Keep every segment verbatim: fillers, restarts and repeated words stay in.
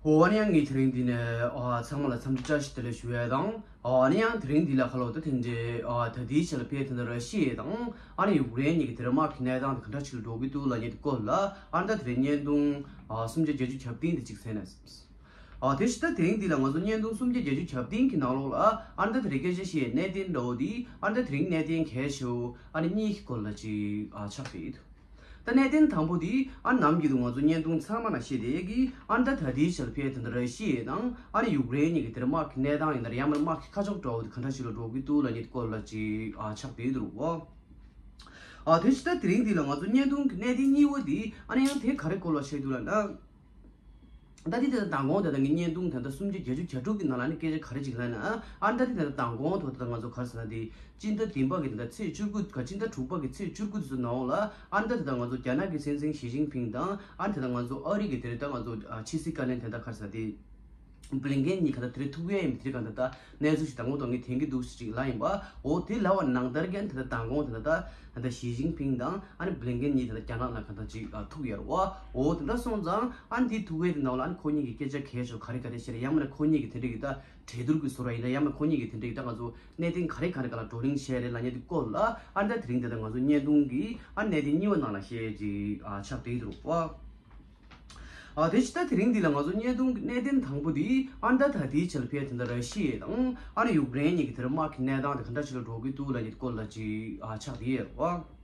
འོ་ཨ་ནི་ཡང་ངས་དེ་རིང་འདི་ནས་ཨ་ཚང་མ་ལ་འཚམས་འདྲི་བཀྲ་ཤིས་བདེ་ལེགས་ཞུ་ཡས་དང་། ཨ་ནི་ཡང་དེ་རིང་འདི་ལ་ཁ་ལོ་ད་དེ་འདྲའི་ཨ་ད་ལྟའི་ཆ་ལ་ཕེ་དེ་འདྲ་ར་ཤི་ཡ་དང་ཨ་ནི་ཡུཀ་རེན་གཉིས་ཀྱི་དེ་རིང་དམག་གི་གནས་སྟངས་དེ་ག་འདྲ་ཞིག་ལ་འགྲོ་གི་འདུག་ལབ་མཁན་དེ་སྐོར་ལ་ཨ་ནི་ད་དེ་རིང་བརྙན་ཐུང་ཨ་སུམ་བརྒྱ་བརྒྱད་ཅུ་གྱ་བདུན་དེ་གཅིག་གསན་ན། ཨ་དེ་ཕྱི་ད་དེ་རིང་འདི་ལ་ང་ཚོ་བརྙན་ཐུང་སུམ་བརྒྱ་བརྒྱད་ཅུ་གྱ་བདུན་གྱི་ནང་ལོགས་ལ་ཨ་ནི་ད་དེ་རིང་སྐད་ཆ་བཤད་གནད་དོན་འདྲ་བོ་འདི་ཨ་ནི་ད་དེ་རིང་གནད་དོན་གལ་ཆེ་བོ་ཨ་ནི་གཉིས་ཀྱི་སྐོར་ལ་ཅིག་ཨ་ཆགས་བསྡད་ཡོད། ད་གནད་དོན་དང་པོ་འདི་ཨ་ནི་ནམ་རྒྱུན་དུ་ང་ཚོ་བརྙན་ཐུང་ཚང་མ་ནང་བཤད་བསྡད་ཀྱི་ཨ་ནི་ད་ད་ལྟའི་ཆར་ཕེ་དེ་འདྲ་ར་ཤི་ཡ་དང་ཨ་ནི་ཡུཀ་རེན་གཉིས་ཀྱི་དེར་དམག་གི་གནས་སྟངས་ཡིན་ན་ཡང་མིན་དམག་གི་ཁ་ཕྱོགས་འདྲ་བོ་དེ་ག་འདྲ་ཞིག་ལ་འགྲོ་གི་འདུག་ལབ་མཁན་སྐོར་ལ་ཅིག་ཨ་ཆགས་བསྡད་འདུག་ཨ་དེ་ཕྱི་ད་དེ་རིང་འདི་ལ་ང་ཚོ་བརྙན་ཐུང་གི་གནད་དོན་གཉིས་པ་འདི་ཨ་ནི་ཡང་དེ་ག་རེ་སྐོར་ལ་བཤད་འདུག་ལབ་ན། ད་དེ་དེ་དང་གོང་དེ་དང་གི་བརྙན་ཐུང་དེ་ད་སུམ་བརྒྱ་བརྒྱད་ཅུ་གྱ་དྲུག་གི་ནང་ལ་ནི་སྐད་ཆ་ག་རེ་ཅིག་ལབ་ན་ཨ་ད་དེ་དེ་དང་གོང་དུ་དེ་ད་ང་ཚོ་ག་རེ་ཟེར་ན་དེ་སྤྱི་ཟླ་བདུན་པ་གི་དེ་ད་ཚེས་བཅུ་དགུ་ག་སྤྱི་ཟླ་དྲུག་པ་གི་ཚེས་བཅུ་དགུ་དེ་ཚོ་ནང་ལ་ཨ་ད་དེ་ད་ང་ཚོ་རྒྱ་ནག་གི་སྲིད་འཛིན་ཞི་ཅིན་ཕིང་དང་ཨ་དེ་ད་ང་ཚོ་ཨ་རི་གི་དེ་རེད་ད་ང་ཚོ་ཕྱི་སྲིད་བཀའ་བློན་དེ་ད་ག་རེ་ཟེར་ན་དེ། བྷི་ལིན་ཀེན་གཉིས་ག་ད་དེ་རིང་ཐུག་ཡས་ཡིན་པ་དེ་ག་ད་ད་གནས་ཚུལ་ཞིག་དང་པོ་དང་ངས་དྲན་གྱི་འདུག་ཞེས་ཅིག་ལབ་ཡིན་པ། འོ་དེ་ལབ་པ་ནང་ལྟར་གྱི་ཨ་ནི་དེ་ད་དང་གོང་དེ་ད་ད་ད་ཞི་ཅིན་ཕིང་དང་ཨ་ནི་བྷི་ལིན་ཀེན་གཉིས་ད་ད་རྒྱ་ནག་ལ་ག་ད་ཅིག་ཐུག་ཡོད་རེད་བ། འོ་དེ་འདྲ་སོང་ཙང་ཨ་ནི་དེ་ཐུག་ཡས་དེ་ནང་ལ་ཨ་ནི་ཁོ་གཉིས་ཀྱི་སྐད་ཆ་གལ་ཆེ་ག་རེ་ག་རེ་བཤད་རེད། ཡང་མིན་ན་ཁོ་གཉིས་ཀྱི་དེ་འདྲ་གི་ད་གྲོས་བསྡུར་གྱི་བཟོ་འདྲ་ཡིན་ན་ཡང་མིན་ན་ཁོ་གཉིས་ཀྱི་དེ་འདྲ་གི་ད་ང་ཚོ་གནད་དོན་ག་རེ་ག་རེ་ག་ལ་བགྲོ་གླེང་བྱས་རེད་ལབ་མཁན་དེ་སྐོར་ལ་ཨ་ནི་ད་དེ་རིང་དེ་ད་ང་ཚོ་བརྙན་ཐུང་གི་ཨ་ནི་གནད་དོན་གཉིས་པ་ནང་ལ་བཤད་ཅིག་ཆགས་བསྡད་ཡོད་རེད་བ། ཨ་དེ་ཕྱི་ད་དེ་རིང་འདི་ལ་ང་ཚོ་བརྙན་ཐུང་གི་གནད་དོན་དང་པོ་འདི་ཨ་ནི་ད་ད་ལྟའི་ཆར་ཕེ་དེ་འདྲ་ར་ཤི་ཡ་དང་ཨ་ནི་ཡུཀ་རེན་གཉིས་ཀྱི་དེར་དམག་གི་གནས་སྟངས་དེ་ག་འདྲ་ཞིག་ལ་འགྲོ་གི་འདུག་ལབ་མཁན་སྐོར་ལ་ཅིག་ཨ་ཆགས་བསྡད་ཡོད་རེད་བ།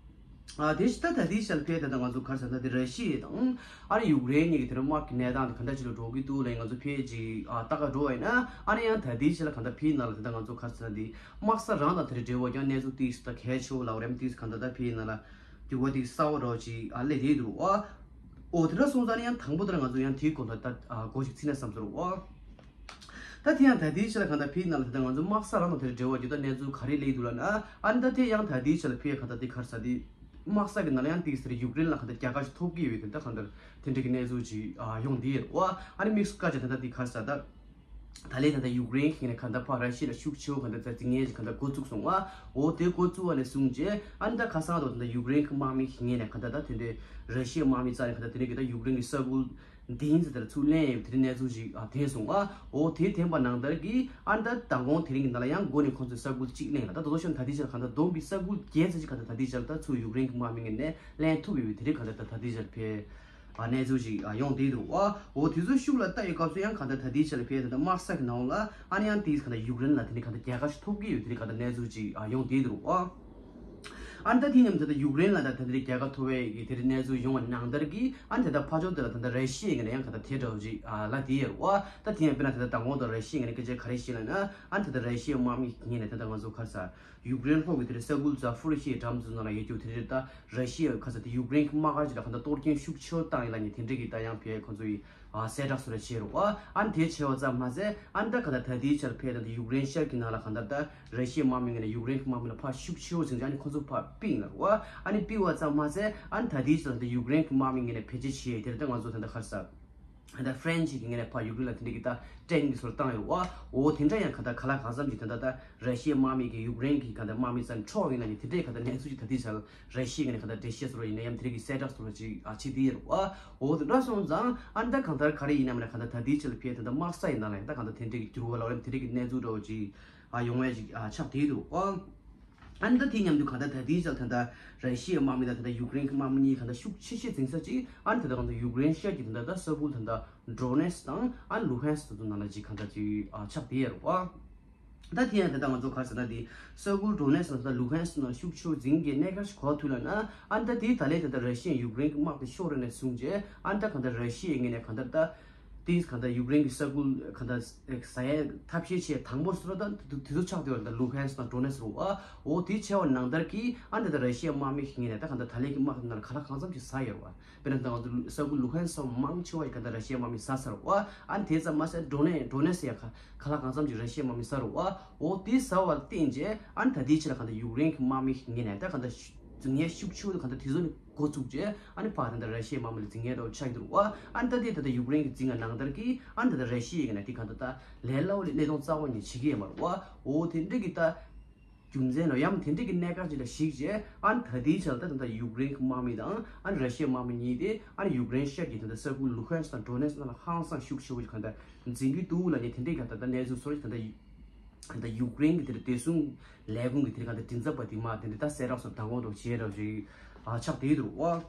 ཨ་དེ་ཕྱི་ད་ད་ལྟའི་ཆར་ཕེ་དེ་ད་ང་ཚོ་ག་རེ་ཟེར་ན་དེ་ར་ཤི་ཡ་དང་ཨ་ནི་ཡུཀ་རེན་གཉིས་ཀྱི་དེར་དམག་གི་གནས་སྟངས་དེ་ག་འདྲ་ཞིག་ལ་འགྲོ་གི་འདུག་ལབ་ང་ཚོ་ཕེ་ཅིག་ཨ་ལྟ་ག་འགྲོ་བ་ཡིན་ན་ཨ་ནི་ཡང་ད་ལྟའི་ཆར་ལ་ག་འདྲ་ཕེ་ནང་ལ་དེ་ད་ང་ཚོ་ག་རེ་ཟེར་ན་དེ་དམག་ས་རང་དང་དེར་འབྲེལ་བ་ཀྱང་གནས་ཚུལ་ཏིག་ཙམ་ད་གལ་ཆེ་བོ་ལབ་རེད། ཏིག་ཙམ་ག་འདྲ་ད་ཕེ་ནང་ལ། འགྱུར་བ་དེ་གསར་བ་རོ་ཅིག་ཨ་ལས་དེ་འདུག་ཨ། འོ་དེ་འདྲ་སོང་ཙང་ནི་ཡང་དང་པོ་དེ་ལ་ང་ཚོ་ཡང་དེའི་སྐོར་ལ་ད་ཨ་གོ་ཞིག་ཚིག་ན་བསམ་ཚོར་ཨ། ད་དེ་ཡང་ད་ལྟའི་ཆ་ལ་གང་ལྟར་ཕིའི་ནང་ལ་ད་ལྟ་ང་ཚོ་དམག་ས་རང་དང་དེར་འབྲེལ་བ་ཅིག་ད་གནས་ཚུལ་ག་རེ་སླེབས་འདུག་ལབ་ན་ཨ་ནི་ད་དེ་ཡང་ད་ལྟའི་ཆ་ལ་ཕིའི་གང་ལྟར་དེ་ག་རེ་ཟེར་དེ་དམག་ས་གི་ནང་ལ་ཡང་དེ་ག་ཟེར་ཡུཀ་རེན་ལ་གང་ལྟར་རྒྱལ་ཁ་ཞིག་ཐོབ་ཀྱི་ཡོད་པའི་དེ་འདྲ་གང་ལྟར་དེ་འདྲ་གི་གནས་ཚུལ་ཅིག་ཨ་ཡོང་བསྡད་ཡོད་ཨ། ཨ་ནི་དམིགས་སུ་བཀར་བྱས་ད་ལྟ་དེ་ག་རེ་ཟེར་ད། ད་ལན་ད་ལྟ་ཡུཀ་རེན་གྱི་ནས་གང་ལྟར་ཕར་ར་ཤི་ཡ་ལ་ཤུགས་ཆེ་བོ་གང་ལྟར་ད་འཛིང་ངེས་ཀྱི་གང་ལྟར་འགོ་བཙུགས་སོང་ཨ། འོ་དེ་འགོ་བཙུགས་པ་ནས་བཟུང་རྗེས་ཨ་ནི་ད་ཁ་སང་དུ་ད་ལྟ་ཡུཀ་རེན་གྱི་དམག་མི་གི་ངོས་ནས་གང་ལྟར་ད་དེ་འདྲའི་ར་ཤི་ཡའི་དམག་མི་རྩ་ནས་གང་ལྟར་དེ་འདྲའི་གི་ད་ཡུཀ་རེན་གྱི་ས་ཁུལ་འདི་ཡིན་ཟེར་ད་ཚུར་ལེན་ཡོད་པའི་དེ་འདྲའི་གནས་ཚུལ་ཞིག་ཨ་ཐོན་སོང་ཨ། འོ་དེ་ཐོན་པ་ནང་ལྟར་གྱི་ཨ་ནི་ད་མདང་དགོང་དེ་རིང་གི་ནང་ལ་ཡང་འགོ་ནས་ཁོང་ཚོས་ས་ཁུལ་གཅིག་ལེན་ལ་ད་དོ་དོ་ཤོར་ད་ལྟའི་ཆར་གང་ལྟར་བསྡོམས་པའི་ས་ཁུལ་བརྒྱད་ཙམ་ཞིག་གང་ལྟར་ད་ལྟའི་ཆར་ད་ཚུར་ཡུཀ་རེན་གྱི་དམག་མི་ངོས་ནས་ལེན་ཐུབ་ཡོད་པའི་དེ་འདྲའི་གང་ལྟར་ད་ད་ལྟའི་ཆར་ཕེ། ཨ་གནས་ཚུལ་ཞིག་ཨ་ཡོང་བསྡད་འདུག་ཨ། འོ་དེ་ཚོ་ཤུགས་ལ་ལྟ་ཡི་སྐབས་སུ་ཡང་གང་ལྟར་ད་ལྟའི་ཆ་ལ་ཕེ་ད་ལྟ་དམག་ས་གི་ནང་ལ་ཨ་ནི་ཡང་དེས་གང་ལྟར་ཡུཀ་རེན་ལ་དེ་ནས་གང་ལྟར་རྒྱལ་ཁ་ཞིག་ཐོབ་ཀྱི་ཡོད་དེ་གང་ལྟར་གནས་ཚུལ་ཞིག་ཨ་ཡོང་བསྡད་འདུག་ཨ། ཨ་ནི་ད་དེ་མཉམ་དུ་ད་ཡུཀ་རེན་ལ་ད་ད་དེ་རྒྱལ་ཁ་ཐོབ་པའི་གི་དེ་རིང་གནས་ཚུལ་ཡོང་བ་ནང་ལྟར་གྱི་ཨ་ནི་ད་ལྟ་ཕར་ཕྱོགས་དེ་ལ་ད་ལྟ་ར་ཤི་ཡའི་ངོས་ནས་ཡང་གང་ལྟར་དེ་འདྲ་བོ་ཞིག་ཨ་ལབ་བསྡད་ཡོད་རེད་ཨ། ད་དེ་ཡང་དཔེར་ན་ད་ལྟ་མདང་དགོང་དུ་ར་ཤི་ཡའི་ངོས་ནས་སྐད་ཆ་ག་རེ་བཤད་ལབ་ན་ཨ་ནི་ད་ལྟ་ར་ཤི་ཡའི་དམག་མི་ངོས་ནས་ད་ལྟ་ང་ཚོ་ག་རེ་ཟེར། ཡུཀ་རེན་ལྷོ་གི་དེ་རིང་ས་ཁུལ་ཛ་ཕུ་རི་ཤི་ཡའི་འགྲམ་དུ་ནང་ལ་ཡོད་རྒྱུ་དེ་རིང་ད་ར་ཤི་ཡ་ཁ་ས་དེ་ཡུཀ་རེན་གྱི་དམག་སྒར་ཅིག་ལ་གང་ལྟར་གཏོར་སྐྱོན་ཤུགས་ཆེ་བོ་བཏང་ཡིན་ལབ་མཁན་དེ་འདྲ་གི་ད་ཡང་ཕེ་ཁོང་ཚོ་ཡི་ཨ་གསལ་བསྒྲགས་སུ་ར་བྱས་རོགས་ཨ། ཨ་ནི་དེ་བྱས་པ་ཙམ་མ་ཟད་ཨ་ནི་ད་གང་ལྟར་ད་ལྟའི་ཆར་ཕེ་ད་ད་ཡུཀ་རེན་ཤར་གྱི་ནང་ལ་གང་ལྟར་ད་ར་ཤི་ཡའི་དམག་མི་ངོས་ནས་ཡུཀ་རེན་གྱི་དམག་མི་ལ་ཕར་ཤུགས་ཆེ་བོ་ཟིང་ཅིག་ཨ་ནི་ཁོང་ཚོ་ཕར་ཕུད་ཡིན་ལ་རོགས་ཨ། ཨ་ནི་ཕུད་པ་ཙམ་མ་ཟད་ཨ་ནི་ད་ལྟའི་ཆར་ད་ཡུཀ་རེན་གྱི་དམག་མི་ངོས་ནས་བེད་སྤྱོད་བྱས་དེ་ད་ང་ཚོ་ད་ལྟ་ག་རེ་ཟེར། ད་ཕ་རན་སི་གི་ངོས་ནས་ཕར་ཡུཀ་རེན་ལ་དེ་འདྲ་གི་ད་ཊེང་གི་སོར་བཏང་ཡོད་བ། འོ་དེ་འདྲ་ཡང་ག་ད་ག་ལ་གང་འཚམ་གྱི་ད་ད་ད་ར་ཤི་ཡའི་དམག་མི་གི་ཡུཀ་རེན་གི་ག་ད་དམག་མི་ཚོ་འཕྲོག་ཡིན་ན་ནི་དེ་འདྲའི་ག་ད་གནས་ཚུལ་ཅིག་ད་ལྟའི་ཆར་ར་ཤི་ཡའི་ངོས་ནས་ག་ད་འགྲེལ་བཤད་སོར་ཡིན་ན་ཡང་དེ་འདྲ་གི་གསལ་བསྒྲགས་སོར་ཅིག་ཨ་བྱེད་དེ་ཡོད་བ། འོ་དེ་འདྲ་སོང་ཙང་ཨ་ནི་ད་གང་ལྟར་ག་རེ་ཡིན་ནམ་ན་ག་ད་ད་ལྟའི་ཆར་ལ་ཕེ་ད་ད་དམག་ས་ཡི་ནང་ལ་ཡང་ད་གང་ལྟར་དེ་འདྲའི་གི་འགྱུར་བ་ལ་འོ་ལེམ་དེ་འདྲའི་གི་གནས་ཚུལ་འདྲ་བོ་ཅིག་ཨ་ཡོང་བ་ཅིག་ཨ་ཆགས་བསྡད་འདུག་བ། ཨ་ནི་ད་དེ་མཉམ་དུ་གང་ལྟར་ད་ལྟའི་ཆར་ད་ལྟ་ར་ཤི་ཡའི་དམག་མི་དང་ད་ལྟ་ཡུཀ་རེན་གྱི་དམག་མི་གཉིས་གང་ལྟར་ཤུགས་ཆེ་ཤོས་འཛིང་ས་ཅིག་ཨ་ནི་ད་ལྟ་གང་ལྟར་ཡུཀ་རེན་ཤར་གྱི་ད་ལྟ་ས་ཁུལ་ད་ལྟ་ཌོ་ནེ་སི་དང་ཨ་ནི་ལུ་ཧན་སི་དེ་ཚོ་ནང་ལ་ཅིག་གང་ལྟར་ཅིག་ཨ་ཆགས་བསྡད་ཡོད་རེད་བ། ད་དེ་ཡང་ད་ལྟ་ང་ཚོ་ག་རེ་ཟེར་ན་དེ་ས་ཁུལ་ཌོ་ནེ་སི་དང་ད་ལུ་ཧན་སི་ནང་ཤུགས་ཆེ་བོ་འཛིང་གི་གནད་འགག་ཞིག་གོ་ཐུབ་ལབ་ན་ཨ་ནི་ད་དེ་ད་ལས་ད་ལྟ་ར་ཤི་ཡའི་ཡུཀ་རེན་གྱི་དམག་དེ་ཤོར་རེ་ནས་བཟུང་རྗེས་ཨ་ནི་ད་གང་ལྟར་ར་ཤི་ཡའི་ངོས་ནས་གང་ལྟར་ད། དེས་གང་ལྟར་ཡུཀ་རེན་གྱི་ས་ཁུལ་གང་ལྟར་ཟ་ཡའི་ཐབས་ཤེས་བྱས་དང་པོར་སུ་ར་དང་དེ་ཚོ་ཆགས་བསྡད་པ་ད་ལུ་ཧན་སི་དང་ཌོ་ནེ་སི་རུ་ཨ། འོ་དེ་བྱས་པ་ནང་ལྟར་གྱི་ཨ་འདི་ལྟར་ར་ཤི་ཡའི་དམག་མི་ཞིག་ངོས་ནས་ད་གང་ལྟར་ད་ལན་གྱི་དམག་དེ་ནང་ལ་ག་ལ་གང་འཚམ་ཞིག་ཟ་ཡོད་རེད་བ། དཔེར་ན་ད་ང་ཚོ་ས་ཁུལ་ལུ་ཧན་སི་མང་ཆེ་བ་ཞིག་གང་ལྟར་ར་ཤི་ཡའི་དམག་མི་ཟ་ཚར་བ། ཨ་དེ་ཙམ་མ་ཟད་ཌོ་ནེ་ཌོ་ནེ་སི་ཡང་ག་ག་ལ་གང་འཚམ་ཞིག་ར་ཤི་ཡའི་དམག་མི་ཟ་རུ་ཨ། འོ་དེ་ཟ་བ་ལ་བརྟེན་རྗེས་ཨ་ད་དེའི་ཕྱིར་གང་ལྟར་ཡུཀ་རེན་གྱི་དམག་མི་ཞིག་ངོས་ནས་ད་གང་ལྟར་ངས་ཤུགས་ཆེ་བོ་གང་ལྟར་དེ་ཚོ་ནི་འགོ་བཙུགས་རྗེས་ཨ་ནི་ཕར་ད་ལྟ་ར་ཤི་ཡའི་དམག་མི་ལ་འཛིང་ཡས་འདྲ་བོ་ཆགས་ཀྱི་འདུག་བ། ཨ་ནི་ད་དེ་ད་ལྟ་ཡུཀ་རེན་གྱི་འཛིང་བ་ནང་ལྟར་གྱི་ཨ་ནི་ད་ལྟ་ར་ཤི་ཡའི་ངོས་ནས་དེ་གང་ལྟར་ད་ལས་སླ་བོ་ལས་གནད་དོན་རྩ་བ་ཉིད་བྱེད་ཀྱི་ཡོད་མ་རེད་བ། འོ་དེ་འདྲ་གི་ད་ རྒྱུ་མཚན་ལ་ཡང་དེ་འདྲ་གི་གནད་འགག་ཅིག་ལ་གཞིགས་རྗེས་ཨ་ནི་ད་ལྟའི་ཆར་ད་ད་ལྟ་ཡུཀ་རེན་གྱི་དམག་མི་དང་ཨ་ནི་ར་ཤི་ཡའི་དམག་མི་གཉིས་དེ་ཨ་ནི་ཡུཀ་རེན་ཤར་གྱི་ད་ལྟ་ས་ཁུལ་ལུ་ཧན་སི་དང་ཌོ་ནེ་སི་ནང་ལ་ཧང་སང་ཤུགས་ཆེ་བོ་ཞིག་གང་ལྟར་འཛིང་གི་འདུག་ལབ་ནས་དེ་འདྲའི་གང་ལྟར་ད་གནས་ཚུལ་སོགས་ད་ལྟ་ད་ལྟ་ཡུཀ་རེན་གྱི་དེ་འདྲ་བདེ་སྲུང་ལས་ཁུངས་ཀྱི་དེ་གང་ལྟར་མགྲིན་ཚབ་པ་དེ་མ་དེ་འདྲ་ད་གསལ་བསྒྲགས་སོགས་དང་པོ་འགྲོ་བྱས་རོགས་ཞིག་ཨ་ཆགས་བསྡད་འདུག་བ།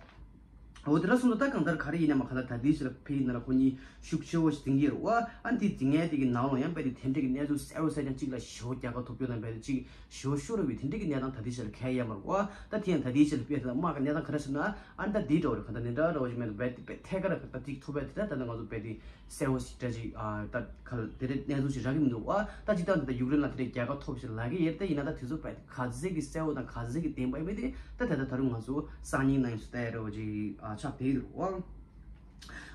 འོ་དེ་འདྲ་སོང་ཙང་ད་གང་ལྟར་ག་རེ་ཡིན་ན་མ་གང་ལྟར་ད་ལྟའི་ཆར་ཕ་གི་ནང་ལ་ཁོ་གཉིས་ཤུགས་ཆེ་བོ་ཞིག་འཛིང་གི་ཡོད་རེད་བ། ཨ་ནི་དེ་འཛིང་མཁན་དེ་གི་ནང་ལ་ཡང་དཔེ་དེ་དེ་འདྲ་གི་གནས་ཚུལ་གསལ་བོ་གསལ་རྐྱང་གཅིག་ལ་ཞེ་པོ་རྒྱལ་ཁ་ཐོབ་རྒྱུ་དང་དཔེ་དེ་གཅིག་ཞེ་པོ་ཤོར་བའི་དེ་འདྲ་གི་གནས་སྟངས་ད་ལྟའི་ཆར་གང་ཡང་ཡོད་མ་རེད་བ། ད་དེ་ཡང་ད་ལྟའི་ཆར་དཔེ་དེ་དམག་གི་གནས་སྟངས་ག་འདྲ་ཞིག་ན་ཨ་ནི་ད་འདི་འདྲ་བོ་རེད། གང་ལྟར་འདི་འདྲ་འདྲ་བོ་ཞིག་མེད་འདུག་དཔེ་དེ་དཔེ་ཐད་ཀར་གང་ལྟར་གཅིག་ཐུབ་པ་དེ་འདྲ་ད་ལྟ་ང་ཚོ་དཔེ་དེ་གསལ་བོ་ཞིག་འདྲ་ཅིག་ཨ་ད་ག་ལ་དེ་འདྲ་གནས་ཚུལ་ཞིག་རག་གི་མི་འདུག་བ། ད་སྤྱིར་བཏང་ད་ལྟ་ཡུཀ་རེན་ལ་དེ་འདྲའི་རྒྱལ་ཁ་ཐོབ་ཞིག་ལབ་ཀྱི་ཡོད་རེད། ད་ཡིན་ན་ད་དེ་ཚོ་དཔེ་ག་ཚོད་ཀྱི་གསལ་བོ་དང་ག་ཚོད་ཀྱི་བདེན་པ་ཡིན་མིན་དེ་ད་ད་ལྟ་ད་རུང་ང་ཚོ་སང་ཉིན་ནང་ཡིན་སུ་ལྟ་ཡ་འདྲ་བོ་ཅིག་ཨ་ཆགས་བསྡད་འདུག་བ།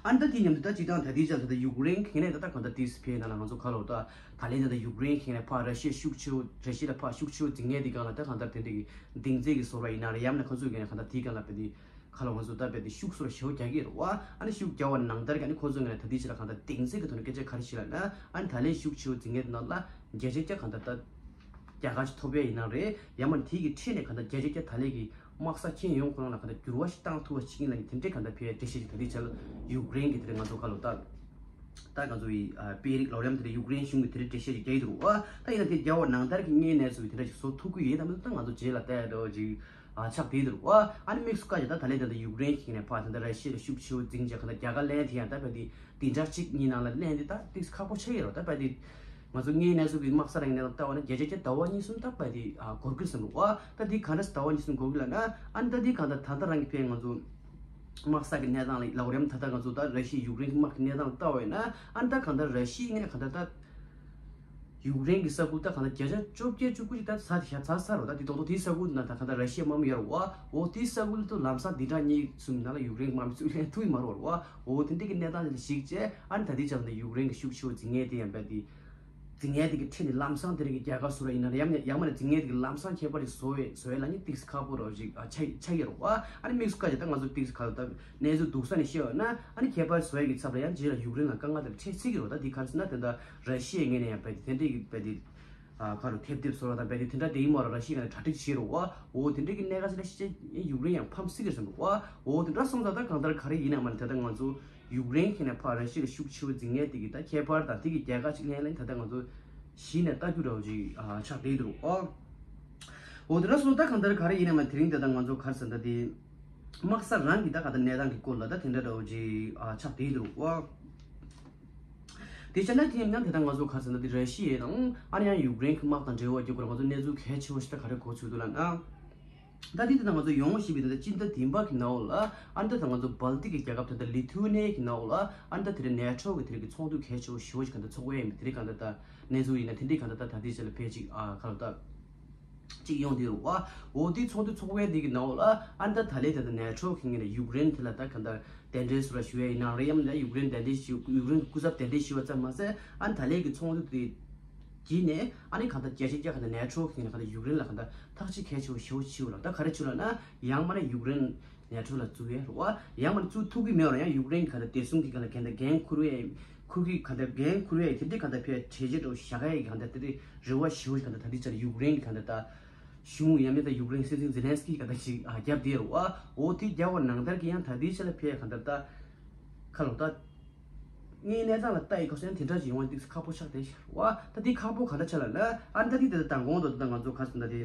ཨ་ནི་ད་དེ་མཉམ་དུ་ད་སྤྱིར་བཏང་ད་ལྟའི་ཆར་ད་ལྟ་ཡུཀ་རེན་གྱི་ནས་ད་ལྟ་གང་ལྟར་དེ་སི་ཕེ་ནང་ལ་ང་ཚོ་ག་ལོ་ད་ད་ལན་ད་ལྟ་ཡུཀ་རེན་གྱི་ནས་ཕར་ར་ཤི་ཡ་ཤུགས་ཆེ་བོ་ར་ཤི་ཡ་ལ་ཕར་ཤུགས་ཆེ་བོ་འཛིང་མཁན་དེ་སྒང་ལ་ད་གང་ལྟར་དེ་འདྲ་གི་གདེང་ཚོད་ཀྱི་བཟོ་འདྲ་ཡིན་ན་རེད། ཡང་ན་ཁོ་ཚོས་གང་ལྟར་དེའི་སྒང་ལ་དཔེ་དེ་ཁ་ལ་ང་ཚོ་ད་དཔེ་དེ་ཤུགས་སོགས་ཞེ་པོ་རྒྱག་གི་རེད་བ། ཨ་ནི་ཤུགས་རྒྱག་པ་ནང་ལྟར་གྱི་ཨ་ནི་ཁོ་ཚོས་ངས་ད་ལྟའི་ཆར་གང་ལྟར་གདེང་ཚོད་ཀྱི་ཐོག་ནས་སྐད་ཆ་ག་རེ་བཤད་ལབ་ན། ཨ་ནི་ད་ལན་ཤུགས་ཆེ་བོ་འཛིང་མཁན་དེ་ནང་ལ་བརྒྱ་ཆ་བརྒྱ་གང་ལྟར་ད་རྒྱལ་ཁ་ཅིག་ཐོབ་ཡས་ཡིན་ན་རེད། ཡང་མིན་དེ་གི་འཕྲིན་ནས་གང་ལྟར་བརྒྱ་ཆ་བརྒྱ་ད་ལན་གྱི་དམག་ས་ཁྱོན་ཡོངས་ཁོ་རང་ལ་གང་ལྟར་འགྱུར་བ་ཞིག་བཏང་ཐུབ་པ་ཞིག་ཡིན་ལབ་ནས་དེ་འདྲའི་གང་ལྟར་ཕའི་འགྲེལ་བཤད་ཅིག་ད་ལྟའི་ཆར་ཡུཀ་རེན་གྱི་དེ་འདྲ་ང་ཚོ་ཁ་ལོ་ད་ད་ང་ཚོ་ཡི་དཔེ་རིགས་ལོ་རིམ་དེ་འདྲ་ཡུཀ་རེན་གཞུང་གི་དེ་འདྲའི་འགྲེལ་བཤད་ཅིག་རྒྱག་གི་འདུག་བ། ད་ཡིན་ན་དེ་རྒྱལ་བ་ནང་ལྟར་གྱི་དངོས་གནས་སུ་དེ་འདྲ་ཞིག་བཟོ་ཐུབ་ཀྱི་ཡོད་དམ་མེད་ད་ང་ཚོ་རྗེས་ལ་བལྟ་ཡ་འདྲ་བོ་ཅིག་ཨ་ཆགས་བསྡད་འདུག་བ། ཨ་ནི་དམིགས་སུ་བཀར་ཡ་ད་ད་ལན་ད་ལྟ་ཡུཀ་རེན་གྱི་ནས་ཕར་ད་ལྟ་ར་ཤི་ཡ་ལ་ཤུགས་ཆེ་བོ་འཛིང་བྱས་གང་ལྟར་རྒྱལ་ཁ་ལེན་ཐེ་ཡང་ད་བས་དེ་དེ་འདྲ་གཅིག་གཉིས་ནང་ལ་ལེན་དེ་ད་ཏིག་ཁག་པོ་ཆགས་ཡོད་རེད། ད་བས་དེ་ང་ཚོ་དངོས་གནས་སུ་གི་དམག་ས་རང་གི་གནས་སྟངས་ལྟ་བ་ན་བརྒྱ་ཆ་བརྒྱ་ཟླ་བ་གཉིས་གསུམ་ད་བས་དེ་ཨ་འགོར་གི་བསམ་འདུག་བ། ད་དེ་གང་འདྲ་ཟླ་བ་གཉིས་གསུམ་འགོར་གི་ལབ་ན་ཨ་ནི་ད་དེ་གང་ལྟར་ད་ལྟ་རང་གི་ཕན་ང་ཚོ་དམག་ས་གི་གནས་སྟངས་ལ་ལའོ་རེམ་ད་ལྟ་ང་ཚོ་ད་ར་ཤི་ཡ་ཡུཀ་རེན་གྱི་དམག་གི་གནས་སྟངས་ལ་ལྟ་བ་ཡིན་ན་ཨ་ནི་ད་གང་ལྟར་ར་ཤི་ཡའི་ངོས་ནས་གང་ལྟར་ད་ཡུཀ་རེན་གྱི་ས་ཁུལ་ད་གང་ལྟར་བརྒྱ་ཆ་བཅོ་བརྒྱད་བཅུ་དགུ་ཅིག་ད་ཟ་ཟ་ཟ་རོ། ད་དེ་ཏོག་ཏོག་དེའི་ས་ཁུལ་ན་ད་གང་ལྟར་ར་ཤི་ཡའི་དམག་མི་ཡོད་རེད་བ། འོ་དེའི་ས་ཁུལ་དུ་ལམ་སང་འདི་འདྲ་གཉིས་གསུམ་ནང་ལ་ཡུཀ་རེན་གྱི་དམག་མི་ཚུར་ལེན་ཐུབ་ཀྱི་མ་རེད་བ། འོ་དེ་འདྲ་གི་གནས་སྟངས་དེ་ལ་གཞིགས་བྱས་ཨ་ནི་ད་ལྟའི་ཆར་ད་ཡུཀ་རེན་གྱི་ཤུགས་ཆེ་བོ་འཛིང་མཁན་དེ་ཡང་བས་དེ་འཛིང་མཁན་དེ་གི་འཕྲིན་ནས་ལམ་སང་དེ་རིང་གི་རྒྱལ་ཁ་བཟོ་ར་ཡིན་ན་ཡང་ཡང་མིན་འཛིང་མཁན་དེ་གི་ལམ་སང་ཁྱད་པར་ཞིག་བཟོ་བའི་བཟོ་བའི་ལ་ནི་ཏིག་ཁག་པོ་རོ་ཞིག་ཨ་ཆགས་ཆགས་ཡོད་རེད་བ། ཨ་ནི་དམིགས་སུ་བཀར་བྱས་ད་ང་ཚོ་ཏིག་ཁག་ལ་ད་གནས་ཚུལ་སྡུག་ས་ནས་བཤད་ཡོད་ན་ཨ་ནི་ཁྱད་པར་བཟོ་ཡ་གི་ཚབ་ལ་ཡང་རྗེས་ལ་ཡུཀ་རེན་ལ་དཀའ་ངལ་དེ་འཕྲད་སྲིད་ཀྱི་རེད་བ། ད་འདི་ག་རེ་ཟེར་ན་དེ་འདྲ་ར་ཤི་ཡའི་ངོས་ནས་ཡང་བས་དེ་དེ་འདྲ་གི་བས་དེ་ཨ་ཁ་རུ་ཐེབས་ཐེབས་བཟོ་ར་དང་བས་དེ་དེ་འདྲ་དེ་ཡིན་མ་རེད། ར་ཤི་ཡ་ནས་གྲ་སྒྲིག་བྱེད་རོགས་བ། འོ་དེ་འདྲ་གི་གནད་འགག་ཅིག་ལ་ཤི་ཡུཀ་རེན་ཡང་ཕམ་སྲིད་ཀྱི་རེད་བསམ་འདུག་བ། འོ་དེ་འདྲ་སོང་ཙང་ད་གང་ལྟར་ག་རེ་ཡིན་ན་མ་ནི་དེ་ལྟ་ང་ཚོ་ཡུཀ་རེན་གྱི་ནས་ཕར་ར་ཤི་ཡ་ལ་ཤུགས་ཆེ་བོ་འཛིང་མཁན་དེ་གི་ད་ཁྱད་པར་དང་དེ་གི་རྒྱལ་ཁ་ཅིག་ལེན་ལེན་ད་ལྟ་ང་ཚོ་གཞི་ནས་ལྟ་རྒྱུ་འདྲ་བོ་ཅིག་ཨ་ཆགས་བསྡད་འདུག་ཨོ། འོ་དེ་འདྲ་སོང་ད་གང་ལྟར་ག་རེ་ཡིན་ན་མ་དེ་རིང་དེ་ད་ང་ཚོ་ག་རེ་ཟེར་ད་དེ་དམག་ས་རང་གི་ད་ག་ད་གནས་སྟངས་ཀྱི་སྐོར་ལ་ད་དེ་འདྲ་འདྲ་བོ་ཅིག་ཨ་ཆགས་བསྡད་འདུག་ཨོ། དེ་བྱས་ན་དེ་ཡིན་ན་དེ་ད་ང་ཚོ་ག་རེ་ཟེར་ད་དེ་ར་ཤི་ཡ་དང་ཨ་ནི་ཡང་ཡུཀ་རེན་གྱི་དམག་དང་འབྲེལ་བ་རྒྱབ་དགོས་ང་ཚོ་གནས་ཚུལ་གལ་ཆེ་བོ་ཞིག་ད་ག་རེ་གོ་ཚུལ་འདུག་ལབ་ན། ད་འདི་དེ་ད་ང་ཚོ་ཡོང་བ་ཞིག་པའི་དེ་ད་སྤྱི་ཟླ་བདུན་པ་གི་ནང་ལ་ཨ་ནི་ད་ད་ང་ཚོ་སྦལ་ཏིག་གི་རྒྱལ་ཁབ་དེ་ད་ལི་ཐུ་ནེ་གི་ནང་ལ་ཨ་ནི་ད་དེ་རིང་ནེ་ཊོ་གི་དེ་རིང་གི་ཚོགས་འདུ་གལ་ཆེ་བོ་ཞེ་པོ་ཞིག་གང་ལྟར་ཚོགས་ཡས་ཡིན་པ་དེ་རིང་གང་ལྟར་ད་གནས་ཚུལ་ཡིན་ན་དེ་འདྲའི་གང་ལྟར་ད་ད་ལྟའི་ཆ་ལ་ཕལ་ཆེར་ཨ་ག་ལ་ད་ཅིག་ཡོང་དེ་རུ་བ། འོ་དེ་ཚོགས་འདུ་ཚོགས་ཡས་དེ་གི་ནང་ལ་ཨ་ནི་ད་ད་ལན་ད་ད་ནེ་ཊོ་གི་ངོས་ནས་ཡུཀ་རེན་དེ་ལ་ད་གང་ལྟར་གདན་འདྲེན་སུ་ར་ཞུ་ཡས་ཡིན་ན་རེད། ཡང་ན་ཡུཀ་རེན་གདན་འདྲེན་ཞུ་ཡུཀ་རེན་གི་སྐུ་ཚབ་གདན་འདྲེན་ཞུ་བ་ཙམ་མ་ཟད་ཨ་ནི་ད་ལན་གི་ཚོགས་འདུ་དེ་བརྒྱུད་ནས་ཨ་ནི་གང་ལྟར་རྒྱལ་སྤྱིའི་རྒྱལ་ཁབ་ནས་ནེ་ཊོ་གི་ནས་གང་ལྟར་ཡུཀ་རེན་ལ་གང་ལྟར་ཐག་གཅོད་གལ་ཆེ་བོ་ཞེ་པོ་ཆེ་བ་ལ་ད་ག་རེ་བྱུང་ལབ་ན་ཡང་མ་ན་ཡུཀ་རེན་ནེ་ཊོ་ལ་བཙུགས་ཡས་རེད་བ། ཡང་མ་ན་བཙུགས་ཐུབ་ཀྱི་མེད་པ་ལ་ཡང་ཡུཀ་རེན་གི་གང་ལྟར་བདེ་སྲུང་གི་གང་ལྟར་འགན་འཁུར་བའི་འཁུར་གྱི་གང་ལྟར་འགན་འཁུར་བའི་དེ་འདྲའི་གང་ལྟར་ཕའི་གྲོས་ཆོད་འདྲ་བོ་བཞག་ཡས་གང་ལྟར་དེ་འདྲའི་རེ་བ་ཞེ་པོ་གང་ལྟར་ད་ལྟའི་ཆར་ཡུཀ་རེན་གི་གང་ལྟར་ད་གཞུང་ཡང་མིན་ད་ཡུཀ་རེན་སྲིད་འཛིན་ཛེ་ལན་སི་ཀི་གང་ལྟར་ཞིག་ཨ་བརྒྱབ་བསྡད་རེད་བ། འོ་དེ་རྒྱབ་པ་ནང་ལྟར་གི་ཡང་ད་ལྟའི་ཆར་ལ་ཕའི་གང་ལྟར་ད་ཁ་ལོ་ད། ངའི་གནས་སྟངས་ལ་ལྟ་ཡི་གོ་སོན་དེ་འདྲ་ཞིག་ཡོང་བ་ཏིག་ཁག་པོ་ཆགས་བསྡད་ཤག་བ། ད་འདི་ཁག་པོ་ག་འདྲ་ཆགས་ལབ་ན་ཨ་ནི་ད་འདི་ད་ལྟ་མདང་དགོང་དུ་ད་ལྟ་ང་ཚོ་ག་རེ་ཟེར་ན་དེ་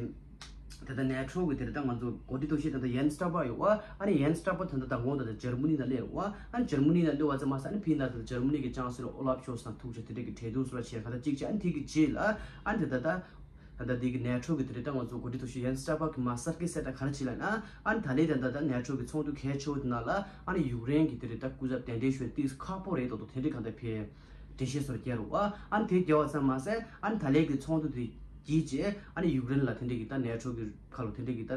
ད་ལྟ་ནེ་ཊོ་གི་དེ་ད་ལྟ་ང་ཚོ་འགོ་ཁྲིད་ཐུག་ཤེས་ད་ལྟ་ཡན་སི་སྟོལ་པར་ཡོད་བ། ཨ་ནི་ཡན་སི་སྟོལ་པར་ད་ལྟ་མདང་དགོང་དུ་ད་ལྟ་འཇར་མ་ནི་ནང་སླེབས་ཡོད་བ། ཨ་ནི་འཇར་མ་ནི་ནང་སླེབས་པ་ཙམ་མ་ཟད་ཨ་ནི་ཕིན་ད་ལྟ་འཇར་མ་ནི་གི་ཅང་སི་ལོ་ཨོ་ལབ་ཤོལ་ཚ་དང་ཐུག་ཆེ་དེ་འདྲ་གི་གྲོས་བསྡུར་སོགས་ལ་བྱས་ག་ད་གཅིག་བྱས། ཨ་ནི་དེ་གི་རྗེས་ལ་ཨ་ནི་ད་ལྟ་ད་ད་ལྟ་དེ་གི་ནེ་ཊོ་གི་དེ་རེད་ད་ང་ཚོ་འགོ་ཁྲིད་ཐུག་ཤོས་ཡན་སི་སྟོལ་པར་གི་མ་གསར་སྐད་གསལ་བསྒྲགས་ག་རེ་བྱས་ལབ་ན་ཨ་ནི་ད་ལན་ད་ལྟ་ནེ་ཊོ་གི་ཚོགས་འདུ་གལ་ཆེ་བོ་དེ་ནང་ལ་ཨ་ནི་ཡུཀ་རེན་གི་དེ་རེད་ད་སྐུ་ཚབ་གདན་འདྲེན་ཞུ་ཡ་ཏིག་ཁག་པོ་རེད་དོ་དོ་དེ་འདྲའི་གང་ལྟར་ཕེ་འགྲེལ་བཤད་སོགས་རྒྱག་རོགས་ཨ། ཨ་ནི་དེ་རྒྱག་པ་ཙམ་མ་ཟད་ཨ་ནི་ད་ལན་གི་ཚོགས་འདུ་དེ་བརྒྱུད་རྗེས་ཨ་ནི་ཡུཀ་རེན་ལ་དེ་འདྲའི་གི་ད་ནེ་ཊོ་གི་ཁ་ལོ་དེ་འདྲའི་གི་ད་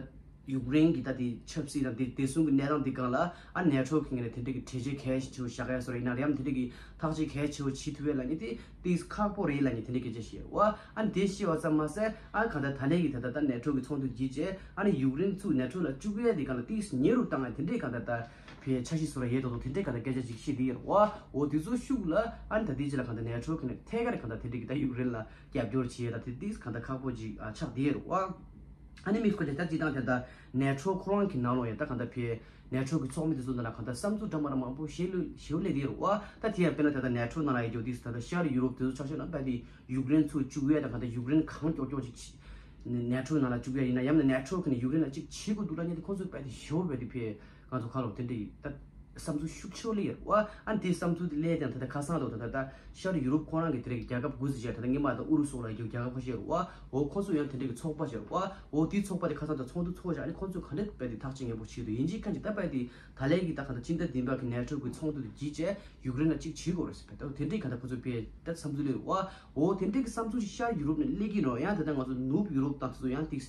ཡུཀ་རེན་གི་ད་དེ་ཆབ་སྲིད་དང་དེ་བདེ་སྲུང་གི་གནས་སྟངས་དེ་སྒང་ལ་ཨ་ནེ་ཊོ་གི་ངོས་ནས་དེ་འདྲའི་གི་གྲོས་ཆོད་གལ་ཆེ་བོ་བཞག་ཡ་སོགས་རེད་ཡིན་ན་རེད་ཡང་དེ་འདྲའི་གི་ཐག་གཅོད་གལ་ཆེ་བོ་བྱེད་ཐུབ་ཡས་ལབ་མཁན་དེ་ཏིག་ཁག་པོ་རེད་ལབ་མཁན་དེ་འདྲའི་སྐད་ཆ་བཤད་འོ། ཨ་ནི་དེ་བཤད་པ་ཙམ་མ་ཟད་ཨ་གང་ལྟར་ད་ལན་གི་ད་ལྟ་ད་ནེ་ཊོ་གི་ཚོགས་འདུ་བརྒྱུད་རྗེས་ཨ་ནི་ཡུཀ་རེན་ཚུར་ནེ་ཊོ་ལ་བཅུག་ཡས་དེ་སྒང་ལ་ཏིག་ཉེ་རུ་བཏང་ཡས་དེ་འདྲའི་གང་ལྟར་ད་ པའི་འཆར་གཞི་བཟོ་ར་ཡས་དོ་དོ་དེ་འདྲའི་ག་ད་སྐད་ཆ་ཅིག་བཤད་དེ་ཡོད་རེད་བ། འོ་དེ་ཚོ་ཤུགས་ལ་ཨ་ནི་ད་དེ་ཅི་ལ་ག་ད་ནེ་ཊོ་གི་ནས་ཐད་ཀར་ག་ད་དེ་འདྲའི་གི་ད་ཡུཀ་རེན་ལ་རྒྱབ་སྐྱོར་བྱེད་ཡས་ད་དེ་དེ་ག་ད་ཁག་པོ་ཅིག་ཨ་ཆགས་དེ་ཡོད་རེད་བ། ཨ་ནི་དམིགས་བཀར་དེ་ད་ཅི་དང་དེ་ད་ནེ་ཊོ་ཁོ་རང་གི་ནང་ལོགས་ཡས་ད་ག་ད་ཕའི་ནེ་ཊོ་གི་ཚོགས་མི་དེ་ཚོ་ནང་ལ་ག་ད་བསམ་ཚུལ་འདྲ་མ་འདྲ་མང་པོ་ཞེ་ལུ་ཞེ་ལས་དེ་ཡོད་རེད་བ། ད་དེ་ཡང་དཔེར་ན་དེ་ད་ནེ་ཊོ་ནང་ལ་ཡོད་རྒྱུ་དེ་ད་ད་ཤར་ཡུ་རོབ་དེ་ཚོ་ཆ་བཞག་ན་ད་དེ་ཡུཀ་རེན་ཚུར་བཅུག་ཡས་ད་ག་ད་ཡུཀ་རེན་གང་མགྱོགས་མགྱོགས་ཅིག་ནེ་ཊོ་ནང་ལ་བཅུག་ཡ་ཡིན་ན་ཡང་ན་ནེ་ཊོ་གི་ནས་ཡུཀ་རེན་ལ་གཅིག་བྱེད་དགོས་འདུག་ལབ་མཁན་དེ་ཁོང་ཚོས་དཔེ་དེ་ཞེ་པོ་དཔེ་དེ་ཕའི་ང་ཚོ་ཁ་ལོ་དེ་འདྲ་ཡིན་ད་བསམ་ཚུལ་ཤུགས་ཆེ་བོ་སླེབས་ཡོད་རེད་བ། ཨ་ནི་དེ་བསམ་ཚུལ་དེ་སླེབས་ཀྱང་ད་ལྟ་ཁ་སང་དང་ད་ལྟ་ད་ཤར་ཡུ་རོབ་ཁོ་རང་གི་དེ་རིགས་རྒྱལ་ཁབ་དགུ་ཙམ་བྱས་ད་ལྟ་སྔོན་མ་ད་ཨུ་རུ་སུ་ལ་ཡོད་རྒྱལ་ཁབ་ཁ་ཤས་རེད་བ། འོ་ཁོ་ཚོ་ཡང་དེ་འདྲ་གི་ཚོགས་པ་བྱས་རེད་བ། འོ་དེའི་ཚོགས་པ་དེ་ཁ་སང་ད་ཚོགས་འདུ་ཚོགས་བྱས་ཨ་ནི་ཁོ་ཚོས་ག་འདྲ་དཔེ་དེ་ཐག་གཅོད་ངན་པོ་བྱས་འདུག་ཡིན་གཅིག་མཁན་གཅིག་ད་དཔེ་དེ་ད་ལན་གྱི་ད་ག་ད་སྤྱི་ཟླ་བདུན་པ་གི་ནེ་ཊོ་གི་ཚོགས་འདུ་དེ་བརྒྱུད་བྱས་ཡུཀ་རེན་ལ་གཅིག་བྱེད་དགོས་རེད་ཟེར་བས་ད་དེ་འདྲའི་ག་ད་ཁོ་ཚོ་དཔེ་ད་བསམ་ཚུལ་སླེབས་རེད་བ། འོ་དེ་འདྲའི་གི་བསམ་ཚུལ་ཞིག་ཤར་ཡུ་རོབ་ནས་སླེབས་ཀྱི་ཡིན་ནོ། ཡང་དེ་ལྟར་ང་ཚོ་ནུབ་ཡུ་རོབ་དང་དེ་ཚོ་ཡང་ཏིག་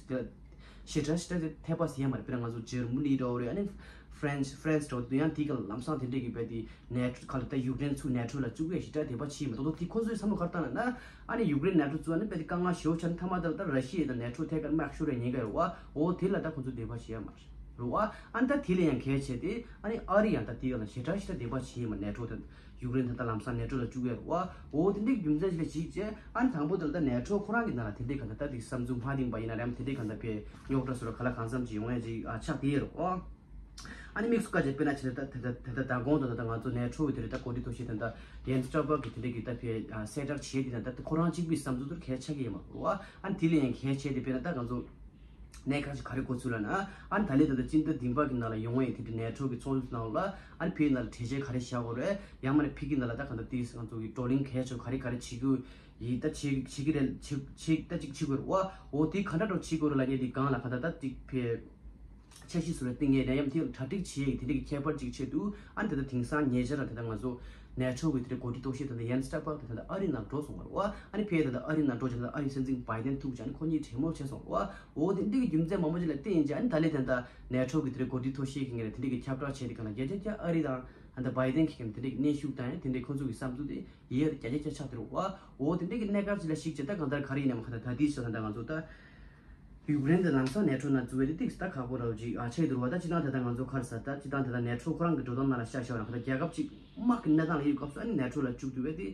ཞེ་དྲག་ཞེ་དྲག་དེ་འཐད་པ་ཟེར་ཡ་མ་རེད། དཔེར་ན་ང་ཚོ་འཇར་མ་ནི་འདྲ་བོ་རེད། ཨ་ནི་ཧྥ་རན་སི་ཧྥ་རན་སི་འདྲ་བོ་དེ་ཡང་དེ་ག་ལམ་སང་དེ་འདྲའི་གི་རྦད་དེ་ནེ་ཊོ་ག་ལ་ད་ཡུཀ་རེན་ཚུར་ནེ་ཊོ་ལ་བཅུག་ཡ་ཞེ་དྲག་དེ་འཐད་པ་ཆེ་མི་འདུག་དེ་ཁོ་ཚོའི་བསམ་བློ་ག་རེ་བཏང་ལབ་ན་ཨ་ནི་ཡུཀ་རེན་ནེ་ཊོ་བཅུག་ཨ་ནི་རྦད་དེ་དཀའ་ངལ་ཞེ་པོ་ཆགས་ནི་མཐའ་མ་དེ་ལ་ད་ར་ཤི་ཡ་དང་ནེ་ཊོ་ཐད་ཀར་དམག་ཤོར་ཡ་ཉེན་ཁ་ཡོད་རེད་བ། འོ་དེ་ལ་ད་ཁོ་ཚོ་དད་པ་བྱེད་ཡ་མ་རེད་རེད་བ། ཨ་ནི་ད་དེ་ལས་ཡང་གལ་ཆེ་དེ་ཨ་ནི་ཨ་རི་ཡང་ད་དེ་ག་ལ་ཞེ་དྲག་ཞེ་དྲག་དད་པ་བྱེད་ཡ་མ་ནེ་ཊོ་དང་ཡུཀ་རེན་ད་ལྟ་ལམ་སང་ནེ་ཊོ་ལ་བཅུག་ཡོད་རེད་བ། འོ་དེ་འདྲའི་གི་རྒྱུ་མཚན་ཞིག་ལ་གཞིགས་བྱས་ཨ་ནི་དང་པོ་དེ་ལ་ད་ནེ་ཊོ་ཁོ་རང་གི་ནང་ལ་དེ་འདྲའི་ག་ད་ད་དེ་བསམ་ཚུལ་མ་བདེན་པ་ཡིན་ན་རེད་དེ་འདྲའི་ག་ད་ཕའི་རྙོག་དྲ་བཟོ་ར་ག་ལ་གང་འཚམ་ཅིག་ཡོང་ཡ་ཅིག་ཨ་ཆགས་བསྡད་ཡོད་རེད་བ། ཨ་ནི་དམིགས་སུ་བཀར་བྱས་དཔེར་ན་ཆེ་ད་ད་ད་ད་ད་དགོང་དུ་ད་ད་ང་ཚོ་ནེ་ཊོ་བི་དེ་རེད་ད་གོ་སྒྲིག་ཐོག་ཤེས་དེ་ད་ཡན་སི་ཊོལ་པར་གི་དེ་འདྲའི་གི་ད་ཕའི་གསལ་བསྒྲགས་བྱས་དེ་ད་ད་ཁོ་རང་གཅིག་པུའི་བསམ་ཚུལ་དེར་གལ་ཆགས་ཀྱི་ཡོད་མ་རེད་བ། ཨ་ནི་དེ་ལས་ཡང་གལ་ཆེ་དེ་དཔེར་ན་ད་ང་ཚོ་གནད་འགག་ཅིག་ག་རེ་གོ་ཚུལ་ལ་ན། ཨ་ནི་ད་ལས་ད་ལྟ་སྤྱི་ཟླ་བདུན་པ་གི་ནང་ལ་ཡོང་བའི་དེ་འདྲའི་ནེ་ཊོ་གི་ཚོགས་འདུ་ནང་ལ་ཨ་ནི་ཕའི་ནང་ལ་གྲོས་ཆོད་ག་རེ་བཞག་དགོས་རེད། ཡང་མ་ནས་ཕ་གི་ནང་ལ་ད་གང་ལྟར་དེ་ང་ཚོ་གི་བགྲོ་གླེང་གལ་ཆེ་ག་རེ་ག་རེ་བྱེད་རྒྱུ་ཡིན་ད་བྱེད་བྱེད་ཀྱི་རེད། བྱེད་བྱེད་ད་ཅིག་བྱེད་དགོས་རེད་བ། འོ་དེ་ག་འདྲ་འགྲོ་བྱེད་དགོས་རེད་ལབ་མཁན་དེ་སྒང་ལ་ག་ད་ད་ཅིག་ཕའི་འཆར་གཞི་བཟོ་རེད་བཏིང་ངེས་ནད་ཡམས་དེ་གྲ་སྒྲིག་བྱེད་ཡིག་དེ་འདྲ་གི་ཁྱད་པར་ཅིག་ཆེད་དུ་ཨ་ནི་ད་ལྟ་དེང་སང་ཉེ་ཆར་ལ་ད་ལྟ་ང་ཚོ་ནེ་ཊོ་གི་དེ་འདྲ་གོ་སྒྲིག་ཐོག་ཤེས་ད་ལྟ་ཡན་སི་ཊོལ་པར་གི་ད་ལྟ་ཨ་རི་ནང་འགྲོ་སོང་བ་རེད་བ། ཨ་ནི་ཕའི་ད་ལྟ་ཨ་རི་ནང་འགྲོ་བྱས་ད་ལྟ་ཨ་རི་སྲིད་འཛིན་བྷའི་ཌེན་ཐུག་བྱས་ཨ་ནི་ཁོ་གཉིས་གྲོས་མོལ་བྱས་སོང་བ། འོ་དེ་འདྲ་གི་རྒྱུ་མཚན་མང་པོ་ཅིག་ལ་བརྟེན་ཡིན་ཅེ་ཨ་ནི་ད་ལས་ད་ལྟ་ནེ་ཊོ་གི་དེ་འདྲ་གོ་སྒྲིག་ཐོག་ཤེས་གི་ངེས་ལ་དེ་འདྲ་གི་ཁྱབ་བསྒྲགས་བྱས་དེ་ག་ལ་བརྒྱ་ཆ་བརྒྱ་ཨ་རི་དང་ད་ལྟ་བྷའི་ཌེན་གི་གམ་དེ་འདྲ་གི་གནོན་ཤུགས་བཏང་ཡ་དེ་འདྲ་ཁོ་ཚོ་གི་བསམ་ཚུལ་དེ་ཡིན་ཡ་རྒྱ་ཆ་ཆགས་དེ་རུ་བ། འོ་དེ་འདྲ་གི་གནད་འགག་ཅིག་ལ་གཞིགས་བྱས་ད་གང་ལྟར་ག་རེ་ཡིན་ནའང་ཁ་ད་ད་དེའི་ཕྱིར་ད་ལྟ་ང་ཚོ་ད་ཡུཀ་རེན་དེ་ལམ་སང་ནེ་ཊོ་ནང་འཛུལ་བའི་དེ་ཏིག་ཙམ་ད་ཁག་པོ་ར་བ་ཅིག་ཨ་ཆགས་འདུག་བ། ད་སྤྱི་བཏང་ད་ལྟ་ང་ཚོ་ག་རེ་ཟེར་ད་སྤྱི་བཏང་ད་ལྟ་ནེ་ཊོ་ཁོ་རང་གི་འགྲོ་སྟངས་ནང་ལ་ཤར་ཤར་བ་ན་ཁ་ད་རྒྱལ་ཁབ་ཅིག་དམག་གི་གནས་སྟངས་ལ་ཡོད་སྐབས་སུ་ཨ་ནི་ནེ་ཊོ་ལ་བཅུག་འདུག་བས་དེ་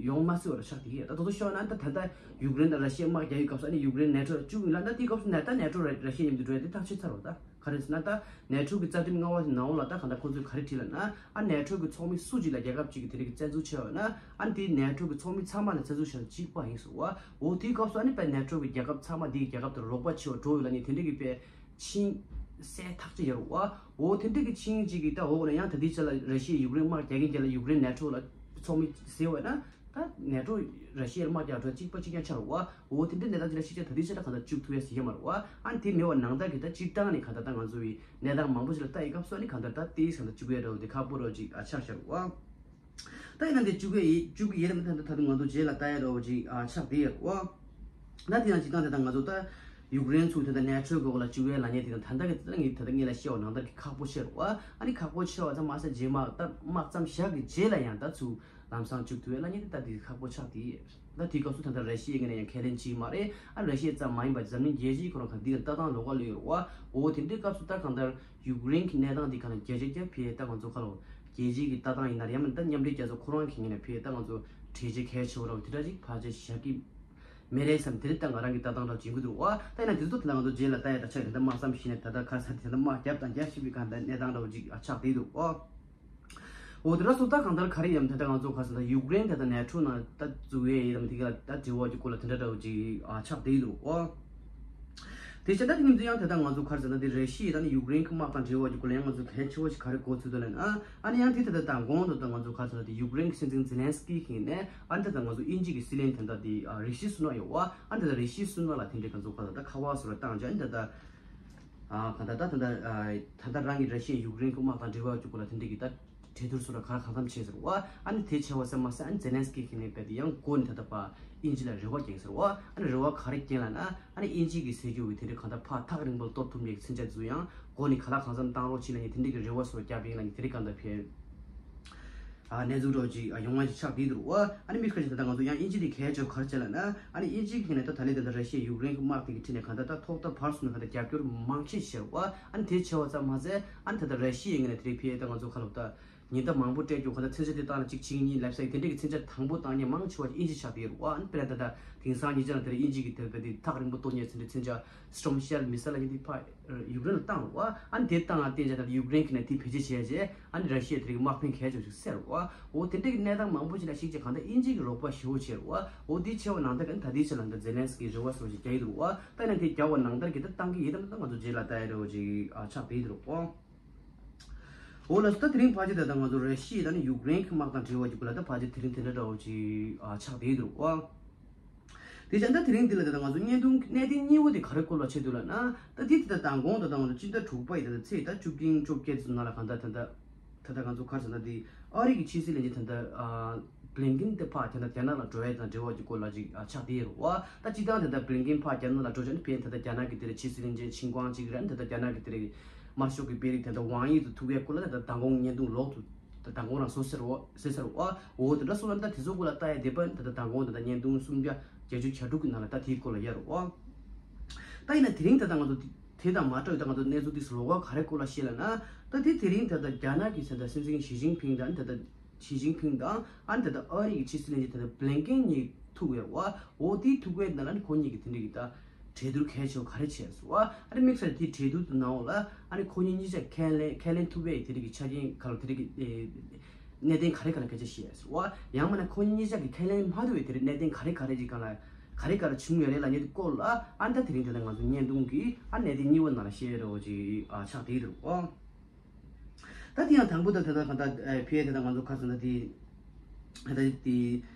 ཡོང་མ་སྲིད་བ་ར་ཆགས་དེ་གི་ད་དོ་དོ་ཤོར་ན་ད་ད་ལྟ་ཡུཀ་རེན་དང་ར་ཤི་ཡའི་དམག་རྒྱག་ཡོད་སྐབས་སུ་ཨ་ནི་ཡུཀ་རེན་ནེ་ཊོ་ལ་བཅུག་ཡིན་ལ་ད་དེའི་སྐབས་སུ་ནེ་ད་ནེ་ཊོ་ར་ཤི་ཡ་མཉམ་དུ་འགྲོ་ཡ་དེ་ཐག་ཆོད་ཚར་བ་ད། ག་རེ་ཟེར་ན་ད་ནེ་ཊོ་གི་རྩ་ཁྲིམས་ལྔ་པ་ནང་ལ་ད་གང་ལྟར་ཁོང་ཚོས་ག་རེ་བྲིས་ལབ་ན་ཨ་ནེ་ཊོ་གི་ཚོགས་མི་སུ་གཅིག་ལ་རྒྱལ་ཁབ་གཅིག་གི་དེ་རིགས་བཙན་འཛུལ་བྱས་པ་ན་ཨ་ནི་དེ་ནེ་ཊོ་གི་ཚོགས་མི་ཚང་མ་ལ་བཙན་འཛུལ་བྱས་ན་གཅིག་པ་ཡིན་ཟེར་བ། འོ་དེའི་སྐབས་སུ་ཨ་ནི་དཔེ་ནེ་ཊོ་གི་རྒྱལ་ཁབ་ཚང་མ་དེའི་རྒྱལ་ཁབ་དེར་རོགས་པ་བྱེད་པར་འགྲོ་ཡོད་ལབ་ནས་དེ་འདྲ་གི་དཔེ་ཆིངས་གསལ་ཐག་ཆོད་ཡོད་རེད་བ། འོ་དེ་འདྲ་གི་ཆིངས་གཅིག་གི་ད་འོག་ལ་ཡང་ད་ལྟའི་ཆ་ལ་ར་ཤི་ཡ་ཡུཀ་རེན་དམག་རྒྱག་གིན་རྒྱག་ལ་ཡུཀ་རེན་ནེ་ཊོ་ལ་ཚོགས་མི་ཟེར་བ་ན། ད་ནེ་ཊོ་ར་ཤི་ཡར་དམག་རྒྱག་འགྲོ་གཅིག་པ་གཅིག་རྐྱང་ཆགས་རེད་བ། འོ་དེ་འདྲའི་གནས་སྟངས་ཅིག་ལ་གཞིགས་བྱས་ད་ལྟའི་ཆ་ལ་གང་ལྟར་བཅུག་ཐུབ་ཡ་ཟེར་གྱི་མ་རེད་བ། ཨ་ནི་དེ་མེད་པ་ནང་ལྟར་གྱི་ད་སྤྱིར་བཏང་ནས་གང་ལྟར་ད་ང་ཚོ་བའི་གནས་སྟངས་མང་པོ་ཞིག་ལ་ལྟ་ཡི་སྐབས་སུ་ཨ་ནི་གང་ལྟར་ད་དེའི་ས་ལ་བཅུག་ཡ་འདྲ་བོ་དེ་ཁག་པོ་འདྲ་བོ་ཅིག་ཨ་ཆགས་ཤར་བ། ད་ཡིན་ན་འདི་བཅུག་ཡ་ཡིན་བཅུག་གི་ཡིན་ན་ད་ད་ད་ང་ཚོ་རྗེས་ལ་ལྟ་ཡ་འདྲ་བོ་ཅིག་ཨ་ཆགས་བསྡད་ཡོད་རེད་བ། ད་དེ་ཡང་སྤྱིར་བཏང་དེ་ད་ང་ཚོ་ད་ཡུཀ་རེན་ཚུར་དེ་ད་ནེ་ཊོ་གི་འོག་ལ་བཅུག་ཡ་ལབ་མཁན་དེ་ད་ད་ལྟ་གི་དེ་ད་ངས་ད་ལྟ་ངས་ལ་བཤད་པ་ནང་ལྟར་གྱི་ཁག་པོ་ཆེ་རེད་བ། ཨ་ནི་ཁག་པོ་ཆེ་བ་ཙམ་མ་ཟད་རྗེས་མ་ད་དམག་མཚམས་བཞག་གི་རྗེས་ལ་ཡང་ད་ཚུར་ལམ་སང་བཅུག་ཐུབ་ཡ་ལབ་མཁན་དེ་ད་དེ་ཁག་པོ་ཆགས་དེ། ད་དེའི་སྐབས་སུ་ད་ལྟ་ར་ཤི་ཡའི་ངོས་ནས་ཡང་ཁས་ལེན་བྱས་མ་རེད། ཨ་ར་ཤི་ཡ་ཙམ་མ་ཡིན་པར་འཛམ་གླིང་རྒྱལ་སྤྱིའི་ཁོ་རང་ག་འདི་ལ་ལྟ་སྟངས་ལོགས་ཀ་ལོས་ཡོད་རེད་བ། འོ་དེ་འདྲའི་སྐབས་སུ་ད་གང་ལྟར་ཡུཀ་རེན་གྱི་གནས་སྟངས་འདི་ག་ལ་རྒྱལ་སྤྱི་རྒྱ་ཕེ་ད་ང་ཚོ་ཁ་ལོ་རྒྱལ་སྤྱིའི་གི་ལྟ་སྟངས་ཡིན་ན་རེད། ཡང་མིན་ད་མཉམ་འབྲེལ་རྒྱལ་ཚོགས་ཁོ་རང་གི་ངོས་ནས་ཕེ་ད་ང་ཚོ་གྲོས་ཆོད་གལ་ཆེ་བོ་ར་བ་དེ་འདྲ་ཅིག་ཕལ་ཆེར་བཞག་གི་མེད་རེད་བསམ། དེ་རིགས་ད་ང་རང་གི་ལྟ་སྟངས་འདྲ་བྱེད་དགོས་འདུག་བ། ད་ཡིན་ན་དེ་ཚོ་ད་ང་ཚོ་རྗེས་ལ་ལྟ་ཡ་ད་ཆ་ཡོད་ད་དམག་མཚམས་ཤིག་ནས་ད་ལྟ་ཁ་ས་དེ་ད་དམག་རྒྱབ་དང་རྒྱབ་བཞིན་པའི་གང་ལྟར་གནས་སྟངས་འདྲ་བོ་ཅིག་ཨ་ཆགས་བསྡད་འདུག་བ། འོ་དེ་འདྲ་སོང་ད་གང་ལྟར་ག་རེ་ཡིན་ད་ལྟ་ང་ཚོ་ཁ་ས་ད་ཡུཀ་རེན་ད་ལྟ་ནེ་ཊོ་ནང་ད་འཛུལ་ཡས་ཡིན་དམ་དེ་ག་ལ་ད་དྲི་བ་གི་སྐོར་ལ་དེ་འདྲ་འདྲ་བོ་ཅིག་ཨ་ཆགས་བསྡད་འདུག་བ། དེ་བྱས་ད་དེ་ཉིན་དུ་ཡང་དེ་ལྟར་ང་ཚོ་ག་རེ་ཟེར་ན་དེ་ར་ཤི་ཡ་དང་ནི་ཡུཀ་རེན་གྱི་དམག་དང་འབྲེལ་བ་གྱི་སྐོར་ལ་ཡང་ང་ཚོ་གལ་ཆེ་བོ་ཞིག་ག་རེ་གོ་ཚུལ་འདུག་ལབ་ན། ཨ་ནི་ཡང་དེ་ད་ལྟ་དང་གོང་དུ་ད་ང་ཚོ་ག་རེ་ཟེར་ན་དེ་ཡུཀ་རེན་གྱི་སྲིད་འཛིན་ཛེ་ལན་སི་ཀི་གིས་ནས་ཨ་ནི་ད་ལྟ་ང་ཚོ་དབྱིན་ཇི་གི་སྲིད་བློན་དེ་འདྲ་དེ་རི་ཤི་སུ་ནག་ཡོད་བ། ཨ་ནི་ད་ལྟ་རི་ཤི་སུ་ནག་ལ་དེ་འདྲའི་ང་ཚོ་ག་ད་ལྟ་ཁ་པར་སོགས་ལ་བཏང་བྱས་ཨ་ནི་ད་ལྟ་ག་ད་ད་ད་ད་ད་རང་གི་ར་ཤི་ཡ་ཡུཀ་རེན་གྱི་དམག་དང་འབྲེལ་བ་གྱི་སྐོར་ལ་དེ་འདྲའི་གི་ད། གྲོས་བསྡུར་སོགས་ལ་ག་རེ་གང་འཚམ་བྱས་ཟེར་བ། ཨ་ནི་དེ་བྱས་པ་ཙམ་མ་ཟད་ཨ་ནི་ཛེ་ལན་སི་ཀི་གིས་ནས་རྦད་དེ་ཡང་འགོ་ནས་ད་ལྟ་བར་དབྱིན་ཇི་ལ་རེ་བ་བརྒྱབ་ཟེར་བ། ཨ་ནི་རེ་བ་ག་རེ་བརྒྱབ་ལབ་ན་ཨ་ནི་དབྱིན་ཇི་གི་ཟེར་རྒྱུ་གི་དེ་འདྲའི་གང་ལྟར་ཕར་ཐག་རིང་པོར་གཏོར་ཐུབ་མཁན་གྱི་མཚོན་ཆ་ཚོ་ཡང་འགོ་ནས་ག་ལ་གང་འཚམ་བཏང་རོགས་བྱེད་ལབ་ནས་དེ་འདྲའི་གི་རེ་བ་སོགས་བརྒྱབ་ཡིན་ལབ་ནས་དེ་འདྲའི་གང་ལྟར་ཕེབས། གནས་ཚུལ་འདྲ་བོ་ཅིག་ཡོང་བ་ཅིག་ཆགས་བསྡད་འདུག་རེད་བ། ཨ་ནི་དམིགས་བཀར་ཅིག་ད་ལྟ་ང་ཚོ་ཡང་དབྱིན་ཇི་དེ་གལ་ཆེ་བ་ག་རེ་བྱས་ལབ་ན། ཨ་ནི་དབྱིན་ཇི་གི་ནས་ད་ད་ལན་ད་ལྟ་ར་ཤི་ཡ་ཡུཀ་རེན་གྱི་དམག་དེ་གི་འཁྲིས་ནས་གང་ལྟར་ད་ཐོག་མཐའ་བར་གསུམ་ནས་གང་ལྟར་རྒྱབ་སྐྱོར་མང་ཆེ་བྱས་རེད་བ། ཨ་ནི་དེ་བྱས་པ་ཙམ་མ་ཟད་ཨ་ནི་ད་ལྟ་ར་ཤི་ཡའི་ངོས་ནས་དེ་རིང་ཕ་གིར་ད་ང་ཚོ་ཁ་ལོ་ད་ཉེན་བརྡ་མང་པོ་སྤྲད་རྒྱུ་གང་ལྟར་མཚོན་ཆ་དེ་བཏང་ན་གཅིག་གཅིག་གཉིས་ལབ་ས་ཡི་དེ་འདྲ་གི་མཚོན་ཆ་དང་པོ་བཏང་མཁན་མང་ཆེ་བ་དབྱིན་ཇི་ཆགས་བསྡད་ཡོད་རེད་བ། ཨ་ནི་དཔེར་ན་ད་ལྟ་དེང་སང་ཉིན་ཆ་ལ་དེ་རིང་དབྱིན་ཇི་གི་དེ་བས་དེ་ཐག་རིང་པོ་གཏོང་མཁན་མཚོན་ཆ་མཚོན་ཆ་Storm Shadow མི་སེལ་ལབ་མཁན་དེ་ཕར་ཡུཀ་རེན་ལ་བཏང་རེད་བ། ཨ་ནི་དེ་བཏང་ཡ་བརྟེན་བྱས་ད་ལྟ་ཡུཀ་རེན་གྱི་ནས་དེ་བེད་སྤྱོད་བྱས་རྗེས་ཨ་ནི་ར་ཤི་ཡ་དེ་རིང་དམག་ཕན་གལ་ཆེ་བ་ཞིག་སེལ་རེད་བ། འོ་དེ་འདྲ་གི་གནས་སྟངས་མང་པོ་ཞིག་ལ་གཞིགས་བྱས་གང་ལྟར་དབྱིན་ཇི་གི་རོགས་པ་ཞེ་པོ་བྱས་རེད་བ། འོ་དེ་བྱས་པ་ནང་ལྟར་གི་ད་ལྟའི་ཆ་ལ་ད་ཛེ་ལན་སི་ཀི་རེ་བ་སོགས་ཤིག་རྒྱག་གི་འདུག་རེད་བ། ད་ཡིན་ན་དེ་རྒྱག་པ་ནང་ལྟར་གི་ད་བཏང་གི་ཡིན་དམ་ད་ང་ཚོ་རྗེས་ལ་ལྟ་ཡ་རེ་བ་ཅིག་ཨ་ཆགས་བསྡད་ཡོད་རེད་བ། འོ་ལགས་སོ། ད་དེ་རིང་ཕལ་ཆེར་ད་ལྟ་ང་ཚོ་ར་ཤི་ཡ་དང་ནི་ཡུཀ་རེན་གྱི་དམག་དང་འབྲེལ་བ་ཅིག་གུ་ལ་ད་ཕལ་ཆེར་དེ་རིང་དེ་འདྲ་འདྲ་བོ་ཅིག་ཨ་ཆགས་བསྡད་ཡོད་རེད་བ། དེ་བྱས་ད་དེ་རིང་འདི་ལ་ད་ལྟ་ང་ཚོ་བརྙན་ཐུང་གནད་དོན་གཉིས་པོ་དེ་ག་རེ་སྐོར་ལ་བྱེད་འདུག་ལབ་ན། ད་འདི་ད་ལྟ་མདང་དགོང་ད་ལྟ་ང་ཚོ་སྤྱི་ཟླ་དྲུག་པ་ཡི་ད་ལྟ་ཚེས་ད་བཅུ་བདུན་བཅོ་བརྒྱད་ཙམ་ནང་ལ་གང་ལྟར་ད་ལྟ་ད་ལྟ་ང་ཚོ་ག་རེ་ཟེར་ན་འདི་ཨ་རི་གི་ཕྱི་སྲིད་བློན་ཆེན་ད་ལྟ་ཨ་བྷི་ལིན་ཀིན་དེ་ཕར་ད་ལྟ་རྒྱ་ནག་ལ་འགྲོ་ཡས་དང་འབྲེལ་བ་གྱི་སྐོར་ལ་ཅིག་ཨ་ཆགས་བསྡད་ཡོད་རེད་བ། ད་སྤྱིར་བཏང་ད་ལྟ་བྷི་ལིན་ཀིན་ཕར་རྒྱ་ནག་ལ་འགྲོ་བྱས་ནས་ཕན་ད་ལྟ་རྒྱ་ནག་གི་དེ་རེད་ཕྱི་སྲིད་བློན་ཆེན་ཆིན་ཀུའང་གཅིག་རེད། ད་ལྟ་རྒྱ་ནག་གི་དེ་རེད་དམར་ཤོག་གི་དཔོན་རིགས་ད་ལྟ་ཝང་དབྱི་ཚོ་ཐུག་ཡས་སྐོར་ལ་ད་ལྟ་མདང་དགོང་བརྙན་ཐུང་ལོག་ཏུ། ད་མདང་དགོང་རང་བཟོ་ཟེར་བ་ཟེར་ཟེར་བ། འོ་དེ་འདྲ་སོང་ན་ད་དེ་ཚོ་སྐོར་ལ་ལྟ་ཡ་དེ་པ་ད་ལྟ་མདང་དགོང་ད་ལྟ་བརྙན་ཐུང་སུམ་བརྒྱ་བརྒྱད་ཅུ་གྱ་དྲུག་གི་ནང་ལ་ད་དེའི་སྐོར་ལ་ཡོད་རེད་བ། ད་ཡིན་ན་དེ་རིང་ད་ལྟ་ང་ཚོ་དེ་དང་མ་འདྲ་བའི་ད་ང་ཚོ་གནས་ཚུལ་དེ་ཚོ་ལོགས་ཀ་ག་རེ་སྐོར་ལ་བཤད་ལབ་ན། ད་དེ་དེ་རིང་ད་ལྟ་རྒྱ་ནག་གི་ད་ལྟ་སྲིད་འཛིན་ཞི་ཅིན་ཕིང་དང་ད་ལྟ་ཞི་ཅིན་ཕིང་དང་ཨ་ནི་ད་ལྟ་ཨ་རི་གི་ཕྱི་སྲིད་བློན་ཆེན་ད་ལྟ་བྷི་ལིན་ཀིན་གཉིས་ཐུག་ཡོད་རེད་བ། འོ་དེའི་ཐུག་པའི་ནང་ལ་ནི་ཁོ་གཉིས་ཀྱི་དེ་འདྲ་གི་ད། གྲོས་བསྡུར་གལ་ཆེ་བ་ག་རེ་བྱས་སོང་བ། ཨ་ནི་དམིགས་བསལ་དེའི་གྲོས་བསྡུར་དེ་ནང་ལ་ཨ་ནི་ཁོ་གཉིས་གཉིས་ཆ་ཁས་ལེན་ཁས་ལེན་ཐུབ་པའི་དེ་རིགས་ཀྱི་ཆ་རྐྱེན་ག་ལ་དེ་རིགས་ཀྱི་ཨེ་གནད་དོན་ག་རེ་ག་ལ་སྐད་ཆ་བཤད་སོང་བ། ཡང་མིན་ན་ཁོ་གཉིས་གཉིས་ཆ་གི་ཁས་ལེན་མ་ཐུབ་པའི་དེ་རིགས་གནད་དོན་ག་རེ་ག་རེ་ཅིག་ག་ལ་ག་རེ་ག་རེ་བྱུང་ཡོད་རེད་ལབ་མཁན་དེ་སྐོར་ལ་ཨ་ནི་ད་དེ་རིང་དེ་ལ་ང་ཚོ་བརྙན་ཐུང་གི་ཨ་གནད་དོན་གཉིས་པ་ནང་ལ་བཤད་རོགས་ཅིག་ཨ་ཆགས་བསྡད་འདུག་ཨོ། ད་དེ་ཡང་དང་པོ་ད་དེ་ད་གང་ལྟར་ཨེ་ཕེ་དེ་ད་ང་ཚོ་ཁ་སང་ད་དེ་ད་ད་དེ་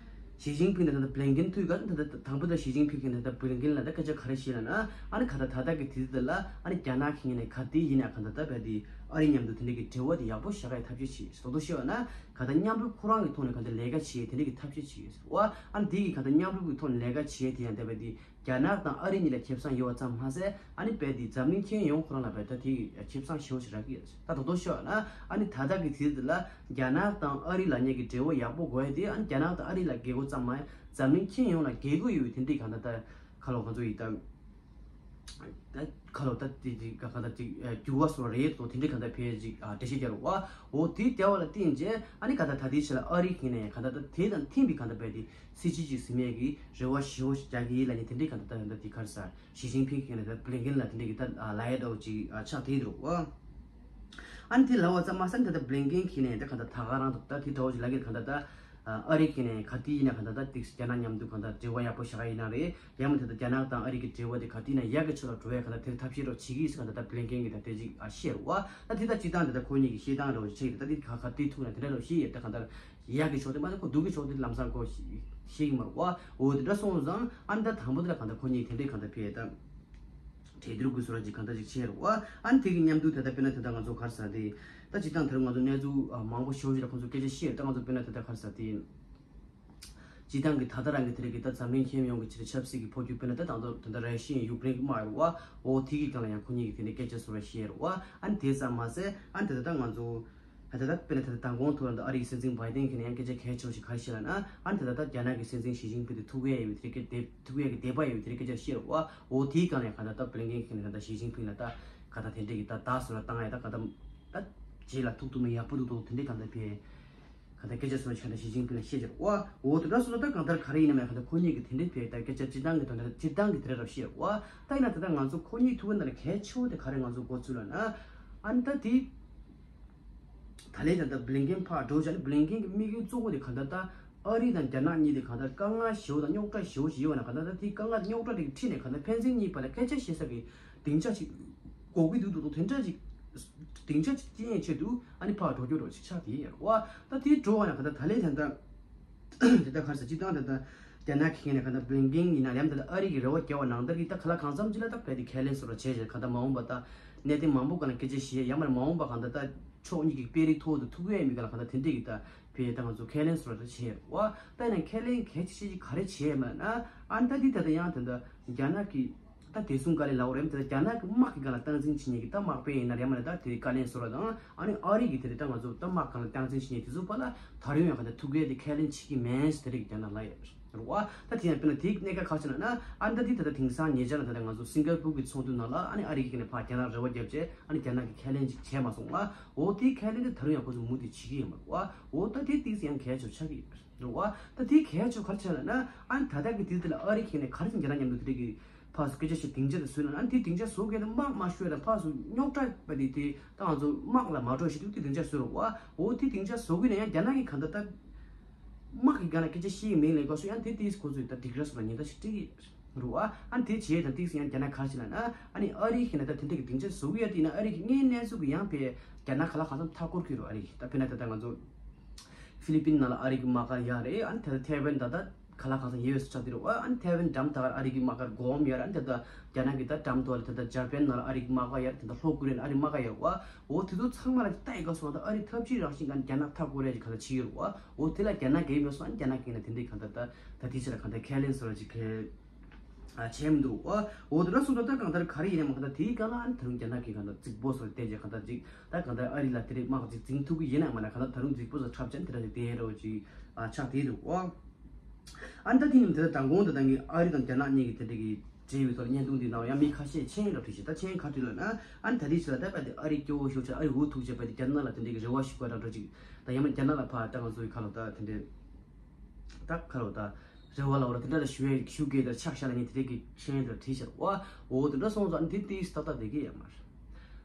ཞི་ཅིན་ཕིང་དང་ད་ད་བྷི་ལིན་ཀིན་ཐུག་ག་ད་ད་དང་པོ་ད་ཞི་ཅིན་ཕིང་གིས་ད་ད་བྷི་ལིན་ཀིན་ལ་ད་སྐད་ཆ་ག་རེ་བཤད་ལབ་ན། ཨ་ནི་ག་ད་ད་ད་གི་དུས་ཚོད་ལ་ཨ་ནི་རྒྱ་ནག་གི་ངོས་ནས་ག་དེ་ཡིན་ན་ག་ད་ད་བས་དེ་ཨ་རི་མཉམ་དུ་དེ་འདྲ་གི་འབྲེལ་བ་དེ་ཡག་པོ་བཞག་ཡ་ཐབས་ཤེས་བྱེད་སོ་དོ་ཤེས་པ་ན་ག་ད་མཉམ་རུབ་ཁོ་རང་གི་ཐོག་ནས་ག་ད་ལས་ཀ་བྱེད་དེ་འདྲ་གི་ཐབས་ཤེས་བྱེད་སོ་བ། ཨ་ནི་དེ་གི་ག་ད་མཉམ་རུབ་གི་ཐོག་ནས་ལས་ཀ་བྱེད་དེ་ཡང་ད་བས་དེ། རྒྱ་ནག་དང་ཨ་རི་གཉིས་ལ་ཁེ་བཟང་ཡོད་པ་ཙམ་མ་ཟད་ཨ་ནི་རྦད་དེ་འཛམ་གླིང་ཁྱོན་ཡོངས་ཁོ་རང་ལ་རྦད་ད་དེ་ཁེ་བཟང་ཞེ་པོ་ཞིག་རག་གི་ཡོད། ད་དོ་དོ་ཤོད་ན་ཨ་ནི་ད་ལྟ་གི་དུས་ཚོད་ལ་རྒྱ་ནག་དང་ཨ་རི་ལབ་མཁན་གྱི་འབྲེལ་བ་ཡག་པོ་དགོས་ཡ་དེ་ཨ་ནི་རྒྱ་ནག་དང་ཨ་རི་ལ་རྒྱལ་ཁོག་ཙམ་མ་ཡིན་འཛམ་གླིང་ཁྱོན་ཡོངས་ལ་རྒྱལ་ཁོག་ཡོད་པའི་དེ་འདྲའི་གང་ལྟར་ད་ཁ་ལོ་ཁོ་ཚོ་ཡི་ད་ད་ཁ་ལོ་ད་དེ་དེ་གང་ལྟར་ཅིག་འགྱུར་བ་བཟོ་བ་རེད་དོ། དེ་འདྲའི་གང་ལྟར་ཕལ་ཅིག་འགྲེལ་བཤད་རྒྱག་རོགས་ཨ། འོ་དེ་བདེ་བ་ལ་བརྟེན་རྗེས་ཨ་ནི་གང་ལྟར་ད་ལྟའི་ཆ་ལ་ཨ་རི་གི་ནས་གང་ལྟར་ད་དེ་དང་མཐུན་པའི་གང་ལྟར་རྦད་དེ། སྲིད་ཇུས་ཅིག་ཟིན་ཡས་ཀྱི་རེ་བ་ཞེ་པོ་ཞིག་རྒྱག་གི་ཡིན་ལབ་ནས་དེ་འདྲའི་གང་ལྟར་ད་ད་དེ་ག་རེ་ཟེར་ཞི་ཅིན་ཕིང་གིས་ནས་ད་བྷི་ལིན་ཀིན་ལ་དེ་འདྲའི་གི་ད་ལབ་ཡས་འདྲ་བོ་ཅིག་ཆགས་བསྡད་འདུག་ཨ། ཨ་ནི་དེ་ལབ་པ་ཙམ་མ་ཟད་ད་ད་བྷི་ལིན་ཀིན་གིས་ནས་ད་གང་ལྟར་ད་ག་རང་ད་ད་དེ་འདྲ་བོ་ཅིག་ལབ་ཀྱི་གང་ལྟར་ད་ཨ་རི་གིས་ནས་ག་དུས་ཡིན་ན་གང་ལྟར་ད་དེ་རྒྱ་ནག་མཉམ་དུ་གང་ལྟར་འབྲེལ་བ་ཡག་པོ་བཞག་གི་ཡིན་ན་རེད། ཡང་མིན་ད་ད་རྒྱ་ནག་དང་ཨ་རི་གི་འབྲེལ་བ་དེ་ག་དུས་ན་ཡག་གི་ཕྱོགས་ལ་འགྲོ་བའི་གང་ལྟར་དེར་ཐབས་ཤེས་རོགས་བྱེད་ཀྱི་ཡིན་ཟེར་གང་ལྟར་ད་བྷི་ལིན་ཀིན་གྱིས་ད་དེ་ཅིག་ཨ་བཤད་རོགས་ད་དེ་ད་སྤྱིར་བཏང་དེ་ད་ཁོ་གཉིས་ཀྱི་བཤད་སྟངས་རོགས་བྱེད་ཀྱི་ད་དེ་ག་ག་དུས་ཐུག་ན་དེ་འདྲ་རོགས་བཤད་ཡོད་ད་གང་ལྟར། ཡག་གི་ཕྱོགས་དེ་མ་གཏོགས་ཁོ་སྡུག་གི་ཕྱོགས་དེ་ལམ་སང་ཁོ་ཤེས་ཤེས་ཀྱི་མ་རེད་བ། འོ་དེ་འདྲ་སོང་ཙང་ཨ་ནི་ད་དང་པོ་དེ་ལ་གང་ལྟར་ཁོ་གཉིས་དེ་འདྲའི་གང་ལྟར་ཕེ་ད་གྲོས་བསྡུར་དགོས་སོ་ར་ཅིག་གང་ལྟར་ཅིག་བྱས་རེད་བ། ཨ་ནི་དེ་གི་མཉམ་དུ་ད་ལྟ་དཔེར་ན་ད་ལྟ་ང་ཚོ་ག་རེ་ཟེར་དེ་ད་སྤྱིར་བཏང་དེ་རིང་ང་ཚོ་གནས་ཚུལ་མང་པོ་ཞེ་པོ་ཅིག་ལ་ཁོང་ཚོ་སྐད་ཆ་བཤད་ད་ང་ཚོ་དཔེར་ན་ད་ལྟ་ག་རེ་ཟེར་དེ། སྤྱིར་བཏང་གི་ད་ལྟ་རང་གི་དེ་རིང་གི་ད་འཛམ་གླིང་ཁྱོན་ཡོངས་ཀྱི་ཆེད་དུ་ཆབ་སྲིད་ཀྱི་འཕོ་འགྱུར་དཔེར་ན་ད་དང་ཐོག་ད་ལྟ་ར་ཤི་ཡ་ཡུཀ་རེན་གྱི་དམག་རེད་བ། འོ་དེ་གི་སྒང་ལ་ཡང་ཁོ་གཉིས་ཀྱིས་དེ་འདྲའི་སྐད་ཆ་བཟོ་ར་བཤད་རེད་བ། ཨ་ནི་དེ་ཙམ་མ་ཟད་ཨ་ནི་ད་ལྟ་ད་ང་ཚོ། ད་ལྟ་དཔེར་ན་ད་ལྟ་མདང་དགོང་ཐོག་ལ་ད་ཨ་རིའི་སྲིད་འཛིན་བྷའི་ཏན་གྱིས་ནས་ཡང་སྐད་ཆ་གལ་ཆེ་བ་ཞིག་ག་རེ་བཤད་ལབ་ན། ཨ་ནི་ད་ལྟ་ད་རྒྱ་ནག་གི་སྲིད་འཛིན་ཞི་ཅིན་ཕིང་དེ་ཐུག་ཡས་ཡོད་པའི་དེ་གའི་དེ་ཐུག་ཡས་ཀྱི་དད་པ་ཡོད་པའི་དེ་འདྲའི་སྐད་ཆ་བཤད་རེད་བ། འོ་དེའི་སྒང་ནས་གང་ལྟར་ད་བྷི་ལིན་ཀིན་གྱིས་ནས་གང་ལྟར་ཞི་ཅིན་ཕིང་ལ་ད་གང་ལྟར་དེ་འདྲའི་གི་ད་བརྡ་བཟོ་ར་བཏང་ཡས་ད་གང་ལྟར་ད་རྗེས་ལ་ཐུག་ཐུབ་ན་ཡག་པོ་འདུག་འདུག་དེ་འདྲའི་གང་ལྟར་ཕེ་གང་ལྟར་སྐད་ཆ་བཟོ་ར་ཞིག་གང་ལྟར་ཞི་ཅིན་ཕིང་ལ་བཤད་ཀྱི་རེད་བ། འོ་དེ་འདྲ་སོང་ཙང་ད་གང་ལྟར་ག་རེ་ཡིན་ན་མེད་གང་ལྟར་ཁོ་གཉིས་ཀྱིས་དེ་འདྲའི་ཕེ་ད་སྐད་ཆ་སྤྱིར་བཏང་གི་དོན་དག་སྤྱིར་བཏང་གི་དེ་འདྲ་ར་བཤད་རེད་བ། ད་ཡིན་ན་ད་ལྟ་ང་ཚོ་ཁོ་གཉིས་ཐུག་པའི་ནང་ལ་གལ་ཆེ་བོ་དེ་ག་རེ་ང་ཚོ་མགོ་ཚོས་ལབ་ན། ཨ་ནི་ད་དེ། ད་ལན་ད་ལྟ་བྷི་ལིན་ཀིན་ཕར་འགྲོ་བྱས་ནས་བྷི་ལིན་ཀིན་གྱི་དམིགས་ཡུལ་གཙོ་བོ་དེ་གང་ལྟར་ད་ཨ་རི་དང་རྒྱ་ནག་གཉིས་དེ་གང་ལྟར་དཀའ་ངལ་ཞེ་པོ་དང་རྙོག་དྲ་ཞེ་པོ་ཞིག་ཡོད་ན་གང་ལྟར་ད་དེ་དཀའ་ངལ་རྙོག་དྲ་དེ་གི་འཁྲིས་ནས་གང་ལྟར་ཕན་ཚུན་གཉིས་བར་ལ་སྐད་ཆ་བཤད་ས་གི་སྡིངས་ཆ་ཞིག་དགོས་ཀྱི་འདུག་འདུག་འདུག་དེ་འདྲ་ཞིག་སྡིངས་ཆ་ཞིག་སྐྱེལ་ཡས་ཆེད་དུ་ཨ་ནི་ཕར་འགྲོ་རྒྱུ་འདྲ་ཞིག་ཆགས་བསྡད་ཡོད་རེད་བ། ད་དེ་འགྲོ་བ་ན་གང་ལྟར་ད་ལན་ད་ལྟ། དེ་ལྟར་ག་རེ་ཟེར་སྤྱིར་བཏང་དེ་ལྟར་རྒྱ་ནག་གི་ངོས་ནས་གང་ལྟར་བྷི་ལིན་ཀིན་ཡིན་ན་ཡང་དེ་ལྟར་ཨ་རི་གི་རེ་བ་བརྒྱབ་པ་ནང་ལྟར་གྱི་ད་ག་ལ་གང་འཚམ་ཅིག་ལ་ད་རྦད་དེ་ཁས་ལེན་བཟོ་འདྲ་བྱས་བྱས་གང་ལྟར་མ་འོངས་པ་ད་གནད་དོན་མང་པོ་སྒང་ལ་སྐད་ཆ་བཤད་ཡང་མ་མ་འོངས་པ་གང་ལྟར་ད་ཕྱོགས་གཉིས་ཀྱི་དཔོན་རིགས་ཐོག་ཏུ་ཐུག་ཡས་མི་སྒང་ལ་གང་ལྟར་དེ་འདྲས་ཀྱི་ད་བྱས་ད་ང་ཚོ་ཁས་ལེན་བཟོ་འདྲ་བྱས་རེད་བ། ད་ཡིན་ན་ཁས་ལེན་གལ་ཆེ་ཤོས་ཅིག་ག་རེ་བྱས་མ་ན་ཨ་ནི་ད་འདི་ད་ལྟ་ཡང་དེ་ལྟར་རྒྱ་ནག་གི་ད་དེ་གསུང་དཀའ་ལས་ལའོ་རེམ་དེ་རྒྱ་ནག་གི་དམག་གི་སྒང་ལ་སྟངས་འཛིན་བྱེད་མཁན་གྱི་ད་དམག་དཔོན་ཡིན་ན་རེད་མ་རེད། ད་དེ་དཀའ་ལས་བཟོ་ར་དང་ཨ་ནི་ཨ་རི་གི་དེ་རེད། ད་ང་ཚོ་ད་དམག་སྒང་ལ་སྟངས་འཛིན་བྱེད་མཁན་དེ་ཚོ་བར་ལ་ད་རུང་ཡང་ག་ད་ཐུག་གི་དེ་ཁས་ལེན་བྱེད་ཀྱི་མིན་ཟེར་དེ་རིགས་རྒྱ་ནག་ལ་ཡོད་རེད་བ། ད་དེ་ཡང་དཔེར་ན་དེའི་གནད་ཀ་ག་ཅི་ལབ་ན་ཨ་ནི་ད་དེ་ད་ད་དེང་སང་ཉེ་ཆར་ལ་ད་ད་ང་ཚོ་སིང་ག་པུར་གི་ཚོགས་འདུ་ནང་ལ་ཨ་ནི་ཨ་རི་གི་ནས་ཕར་རྒྱ་ནག་རེ་བ་བརྒྱབ་བྱས་ཨ་ནི་རྒྱ་ནག་གི་ཁས་ལེན་ཅིག་བྱས་མ་སོང་ལ། འོ་དེའི་ཁས་ལེན་དེ་ད་རུང་ཡང་ཁོ་ཚོ་མུ་མཐུད་བྱེད་ཀྱི་ཡོད་མ་རེད་བ། འོ་ད་དེ་ཏིག་ཙམ་ཡང་གལ་ཆེ་ཆགས་ཀྱི་ཡོད་རེད་བ། ད་དེའི་གལ་ཆེ་ག་རེ་ཆགས་ལབ་ན་ཨ་ནི་ད་ལྟ་གི་དུས་དེ་ལ་ཨ་རི་གི་ནས་ག་རེ་བྱས་རྒྱ་ནག་མཉམ་དུ་དེ་རིགས་ཀྱི་ཕར་ཚུར་སྐད་ཆ་བཤད་སྡིངས་ཆ་དེ་བཟོས་ན་ཨ་ནི་དེ་སྡིངས་ཆ་བཟོ་མཁན་དེ་དམག་མ་ཤོར་དང་ཕར་ཚུར་རྙོག་དྲ་བ་དེ་དེ་ད་ང་ཚོ་དམག་ལ་མ་འགྲོ་ཞེས་དུས་དེ་སྡིངས་ཆ་བཟོས་རེད་བ། འོ་དེ་སྡིངས་ཆ་བཟོ་གི་ན་ཡང་རྒྱ་ནག་གི་གང་ལྟར་ད་དམག་གི་སྒང་ལ་སྐད་ཆ་བཤད་ཀྱི་མིན་ལབ་སྐབས་སུ་ཡང་དེ་དེས་ཁོ་ཚོས་ད་སྡིགས་ར་སོགས་ལ་ཉེན་བརྡ་ཞིག་སྤྲད་ཀྱི་རེད་བ། ཨ་ནི་དེ་བྱས་ད་དེས་ཡང་རྒྱ་ནག་ག་རེ་བྱས་ལབ་ན་ཨ་ནི་ཨ་རི་ཁྱེད་ན་ད་དེ་འདྲ་གི་སྡིངས་ཆ་བཟོ་གི་ཡ་དེ་ཡིན་ན་ཨ་རི་གི་དངོས་གནས་ཚུལ་གི་ཡང་པའི་རྒྱ་ནག་ག་ལ་གང་འཚམ་མཐའ་སྐོར་གྱི་རེད་བ། ཨ་རི་ད་དཔེར་ན་ད་ལྟ་ང་ཚོ་ཧྥི་ལི་པིན་ནང་ལ་ཨ་རི་གི་དམག་སྒར་ཡོད་རེད། ཨ་ནི་ད་ལྟ་ཐའེ་ཝན་ད་ལྟ་ག་ལ་གང་འཚམ་ཡོད་ས་ཆགས་དེ་རེད་བ། ཨ་ནི་ཐའེ་ཝན་འགྲམ་ད་གར་ཨ་རི་གི་དམག་སྒར་སྒོམ་ཡོད་རེད། ཨ་ནི་ད་ལྟ་རྒྱ་ནག་གི་ད་འགྲམ་དུ་ལ་ད་ལྟ་འཇར་པན་ནང་ལ་ཨ་རི་གི་དམག་སྒར་ཡོད་རེད། ད་ལྟ་ལྷོ་ཀོ་རི་ཡ་ནང་ཨ་རི་དམག་སྒར་ཡོད་རེད་བ། འོ་དེ་ཚོ་ཚང་མ་ལ་ལྟ་ཡི་ག་སོང་ད་ཨ་རི་ཐབས་ཇུས་རང་བཞིན་ག་རྒྱ་ནག་མཐའ་སྐོར་ཡ་ཅིག་ག་ལ་བྱེད་ཀྱི་རེད་བ། འོ་དེ་ལ་རྒྱ་ནག་གིས་མེད་སོང་ཨ་ནི་རྒྱ་ནག་གིས་ན་དེ་འདྲའི་གང་ལྟར་ད་ད་དེ་ཕྱིར་གང་ལྟར་ཁས་ལེན་བཟོ་ར་ཅིག་གལ་ཨ་བྱས་མི་འདུག་འོ་འོ་དེ་འདྲ་སོང་ཙང་ད་གང་ལྟར་ག་རེ་ཡིན་ནའི་མ་གང་ལྟར་དེའི་སྒང་ལ་ཨ་ནི་ད་རུང་རྒྱ་ནག་གིས་གང་ལྟར་རྫིག་པོ་བཟོ་ར་བསྟན་བྱས་གང་ལྟར་ཅིག་ད་གང་ལྟར་ཨ་རི་ལ་དེ་འདྲའི་དམག་ཅིག་འཛིང་ཐུབ་ཀྱི་ཡིན་ནའི་མ་ན་གང་ལྟར་ད་རུང་རྫིག་པོ་བཟོ་འཁྲབ་བྱས་ཨ་ནི་དེ་འདྲ་ཅིག་བསྟན་ར་བ་ཅིག་ཨ་ཆགས་བསྡད་འདུག་འོ། ཨ་ནི་ད་དེ་ནི་དེ་ལྟར་མདང་དགོང་དུ་ད་ངས་ཨ་རི་དང་རྒྱ་ནག་གཉིས་ཀྱི་དེ་འདྲ་གི་འབྲེལ་བའི་ཐོག་ལ་བརྙན་ཐུང་འདི་ནང་ཡང་མི་ཁ་ཤས་མཆན་ལ་བྲིས་ཤིང་ད་མཆན་ག་བྲིས་ལབ་ན་ཨ་ནི་ད་རེས་ཕྱི་ལ་ད་བལ་དེ་ཨ་རི་སྐྱོ་བོ་ཤོར་ཆེད་ཨ་རི་འུ་ཐུག་ཆེད་བལ་དེ་རྒྱ་ནག་ལ་དེ་འདྲ་གི་རེ་བ་ཞུ་དགོས་འདྲ་འདྲ་ཅིག་ད་ཡང་མིན་རྒྱ་ནག་ལ་ཕར་ད་ང་ཚོའི་ཁ་ལོ་ད་དེ་འདྲ་ད་ཁ་ལོ་ད་རེ་བ་ལ་འོ་ར་དེ་འདྲ་ལ་ཞུ་བའི་ཞུ་དགོས་ད་ཆགས་ཤག་ལ་ངས་དེ་འདྲ་གི་མཆན་ལ་བྲིས་ཤག་བ། འོ་དེ་འདྲ་སོང་ཙང་ཨ་ནི་དེ་ཏིས་ཏག་ཏག་བསྡད་ཀྱི་ཡོད་མ་རེད།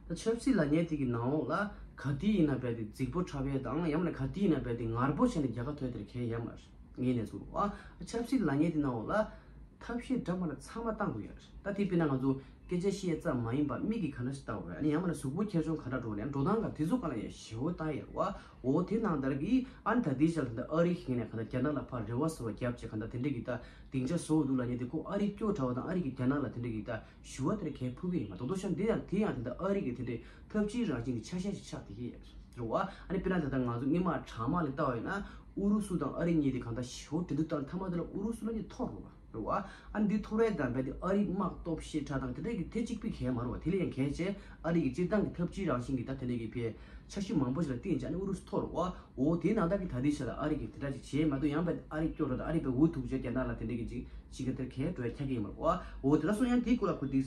ད་ཆབ་སྲིད་ལ་ཉེ་དེ་གི་ནང་ལོགས་ལ་ག་དུས་ཡིན་ན་བལ་དེ་རྫིག་པོ་འཁྲབ་ཡས་དང་ཡང་མིན་ན་ག་དུས་ཡིན་ན་བལ་དེ་ངར་པོ་བྱས་ནས་རྒྱལ་ཁ་ཐོབ་དེར་གལ་ཡོད་མ་རེད། ངས་ནས་ཚུར་བ། ཆབ་སྲིད་ལ་ཉེ་དེ་ནང་ལོགས་ལ་ཐབས་ཤེས་འདྲ་མ་འདྲ་ཚང་མ་བཏང་དགོས་ཡ་རེད། ད་དེ་དཔེར་ན་ང་ཚོ་སྐད་ཆ་བཤད་ཙམ་མ་ཡིན་པ་མིག་གིས་ག་འདྲ་ཞིག་ལྟ་དགོས་རེད། ཨ་ནི་ཡང་མིན་ན་གཟུགས་པོ་ཁྱེར་སོང་ག་འདྲ་འགྲོ་རེད། འགྲོ་སྟངས་ག་དེ་ཚོ་ག་ལ་ཡ་ཞེ་བོ་ལྟ་ཡ་རེད་བ། འོ་དེ་ནང་ལྟར་གི་ཨ་ནི་ད་དེ་ཞག་ལ་ད་ཨ་རི་ཞིག་ནས་ག་ད་རྒྱ་ནག་ལ་ཕར་རེ་བ་ཟེར་བ་བརྒྱབ་བྱས་ག་ད་དེ་འདྲས་གི་ད་སྡིངས་ཆ་བཟོ་འདུག་ལབ་ཉེ་དེ་ཁོ་ཨ་རི་སྐྱོ་དྲ་བ་དང་ཨ་རི་གི་རྒྱ་ནག་ལ་དེ་འདྲས་གི་ད་ཞུ་བ་དེར་གས་ཕུལ་གི་ཡིན་མ་རྡོག་རྡོག་ཤ་འདི་ཡང་དེ་ཡང་དེ་ད་ཨ་རི་གི་དེ་འདྲས་ཐབས་ཇུས་རང་བཞིན་གི་ཆ་ཤས་ཤིག་ཆགས་བསྡད་ཀྱི་ཡོད་རེད་བ། ཨ་ནི་དཔེར་ན་ད་ལྟ་ང་ཚོ་སྔོན་མ་གྲང་དམག་ལ་ལྟ་བ་ཡིན་ན་ཨུ་རུ་སུ་དང་ཨ་རི་གཉིས་དེ་གང་ལྟར་ཞེ་པོ་འབྲེལ་གཏུག་བཏང་མཐའ་མ་དེ་ལ་ཨུ་རུ་སུ་ལ་ནི་འཐོར་རོ་བ་རེད་བ། ཨ་ནི་འདི་འཐོར་བའི་དང་བས་དེ་ཨ་རི་དམག་སྟོབས་ཤེད་དྲག་དང་དེ་འདྲ་གི་དེ་གཅིག་པུའི་གལ་མ་རེད་བ། དེ་ལས་ཡང་གལ་ཆེ་ཨ་རི་གི་སྤྱིར་བཏང་གི་ཐབས་ཇུས་རང་བཞིན་གྱི་ད་དེ་འདྲ་གི་བས་འཆར་གཞི་མང་པོ་ཞིག་ལ་བརྟེན་བྱས་ཨ་ནི་ཨུ་རུ་སུ་འཐོར་རོ་བ། འོ་དེའི་ནང་ལྟར་གྱི་ད་ལྟའི་ཆ་ལ་ཨ་རི་གིས་དེ་འདྲ་ཅིག་བྱས་མ་གཏོགས་ཡང་བས་ཨ་རི་སྐྱོ་རོ་དང་ཨ་རི་བས་འུ་ཐུག་བྱས་རྒྱ་ནག་ལ་དེ་འདྲ་གི་ཅིག་ཅིག་ག་དེར་གས་འགྲོ་ཡ་ཁྱག་གི་ཡིན་མ་རེད་བ། འོ་དེ་འདྲ་སོང་ཡང་དེའི་སྐོར་ལ་ཁོ་ཏིག་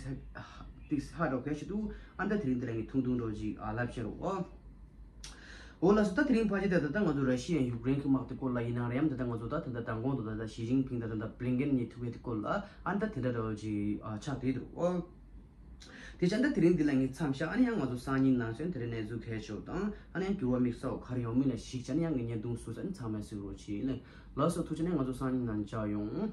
ཏིག་ཧ་འགྲོ་གལ་ཆེ་འདུག་ཨ་ད་དེ་རིང་དེ་རིང་གི་ཐུང་ཐུང་འགྲོ་ཅིག་ཨ་ལབ་བྱས་རོ་བ། འོ་ལགས་སོ། ད་དེ་རིང་ཕལ་ཆེར་ད་ད་ལྟ་ང་ཚོ་ར་ཤི་ཡ་ཡུཀ་རེན་གྱི་དམག་དེ་སྐོར་ལ་ཡིན་ནའང་རེད་ཡང་ད་ལྟ་ང་ཚོ་ད་ད་ལྟ་མདང་དགོང་དུ་ད་ལྟ་ཞི་ཅིན་ཕིང་དང་ད་ལྟ་བྷི་ལིན་ཀེན་གཉིས་ཐུག་ཡ་དེ་སྐོར་ལ་ཨ་ད་དེ་འདྲ་འདྲ་བོ་ཅིག་ཨ་ཆགས་བསྡད་འདུག་ཨོ། དེ་བྱས་ད་དེ་རིང་འདི་ལ་ངས་མཚམས་བཞག་ཨ་ནི་ཡང་ང་ཚོ་སང་ཉིན་ནང་ཚུན་དེ་རིང་གནས་ཚུལ་གལ་ཆེ་བ་དང་ཨ་ནི་ཡང་འགྱུར་བ་དམིགས་བསལ་བ་ག་རེ་ཡོང་མིན་ལ་གཞིགས་བྱས་ཨ་ནི་ཡང་ངས་བརྙན་ཐུང་བཟོས་ཨ་ནི་ཚང་མས་གཟིགས་རོགས་བྱེད། ལགས་སོ། ཐུགས་རྗེ་ཆེ། ཨ་ནི་ང་ཚོ་སང་ཉིན་ནང་མཇལ་ཡོང་།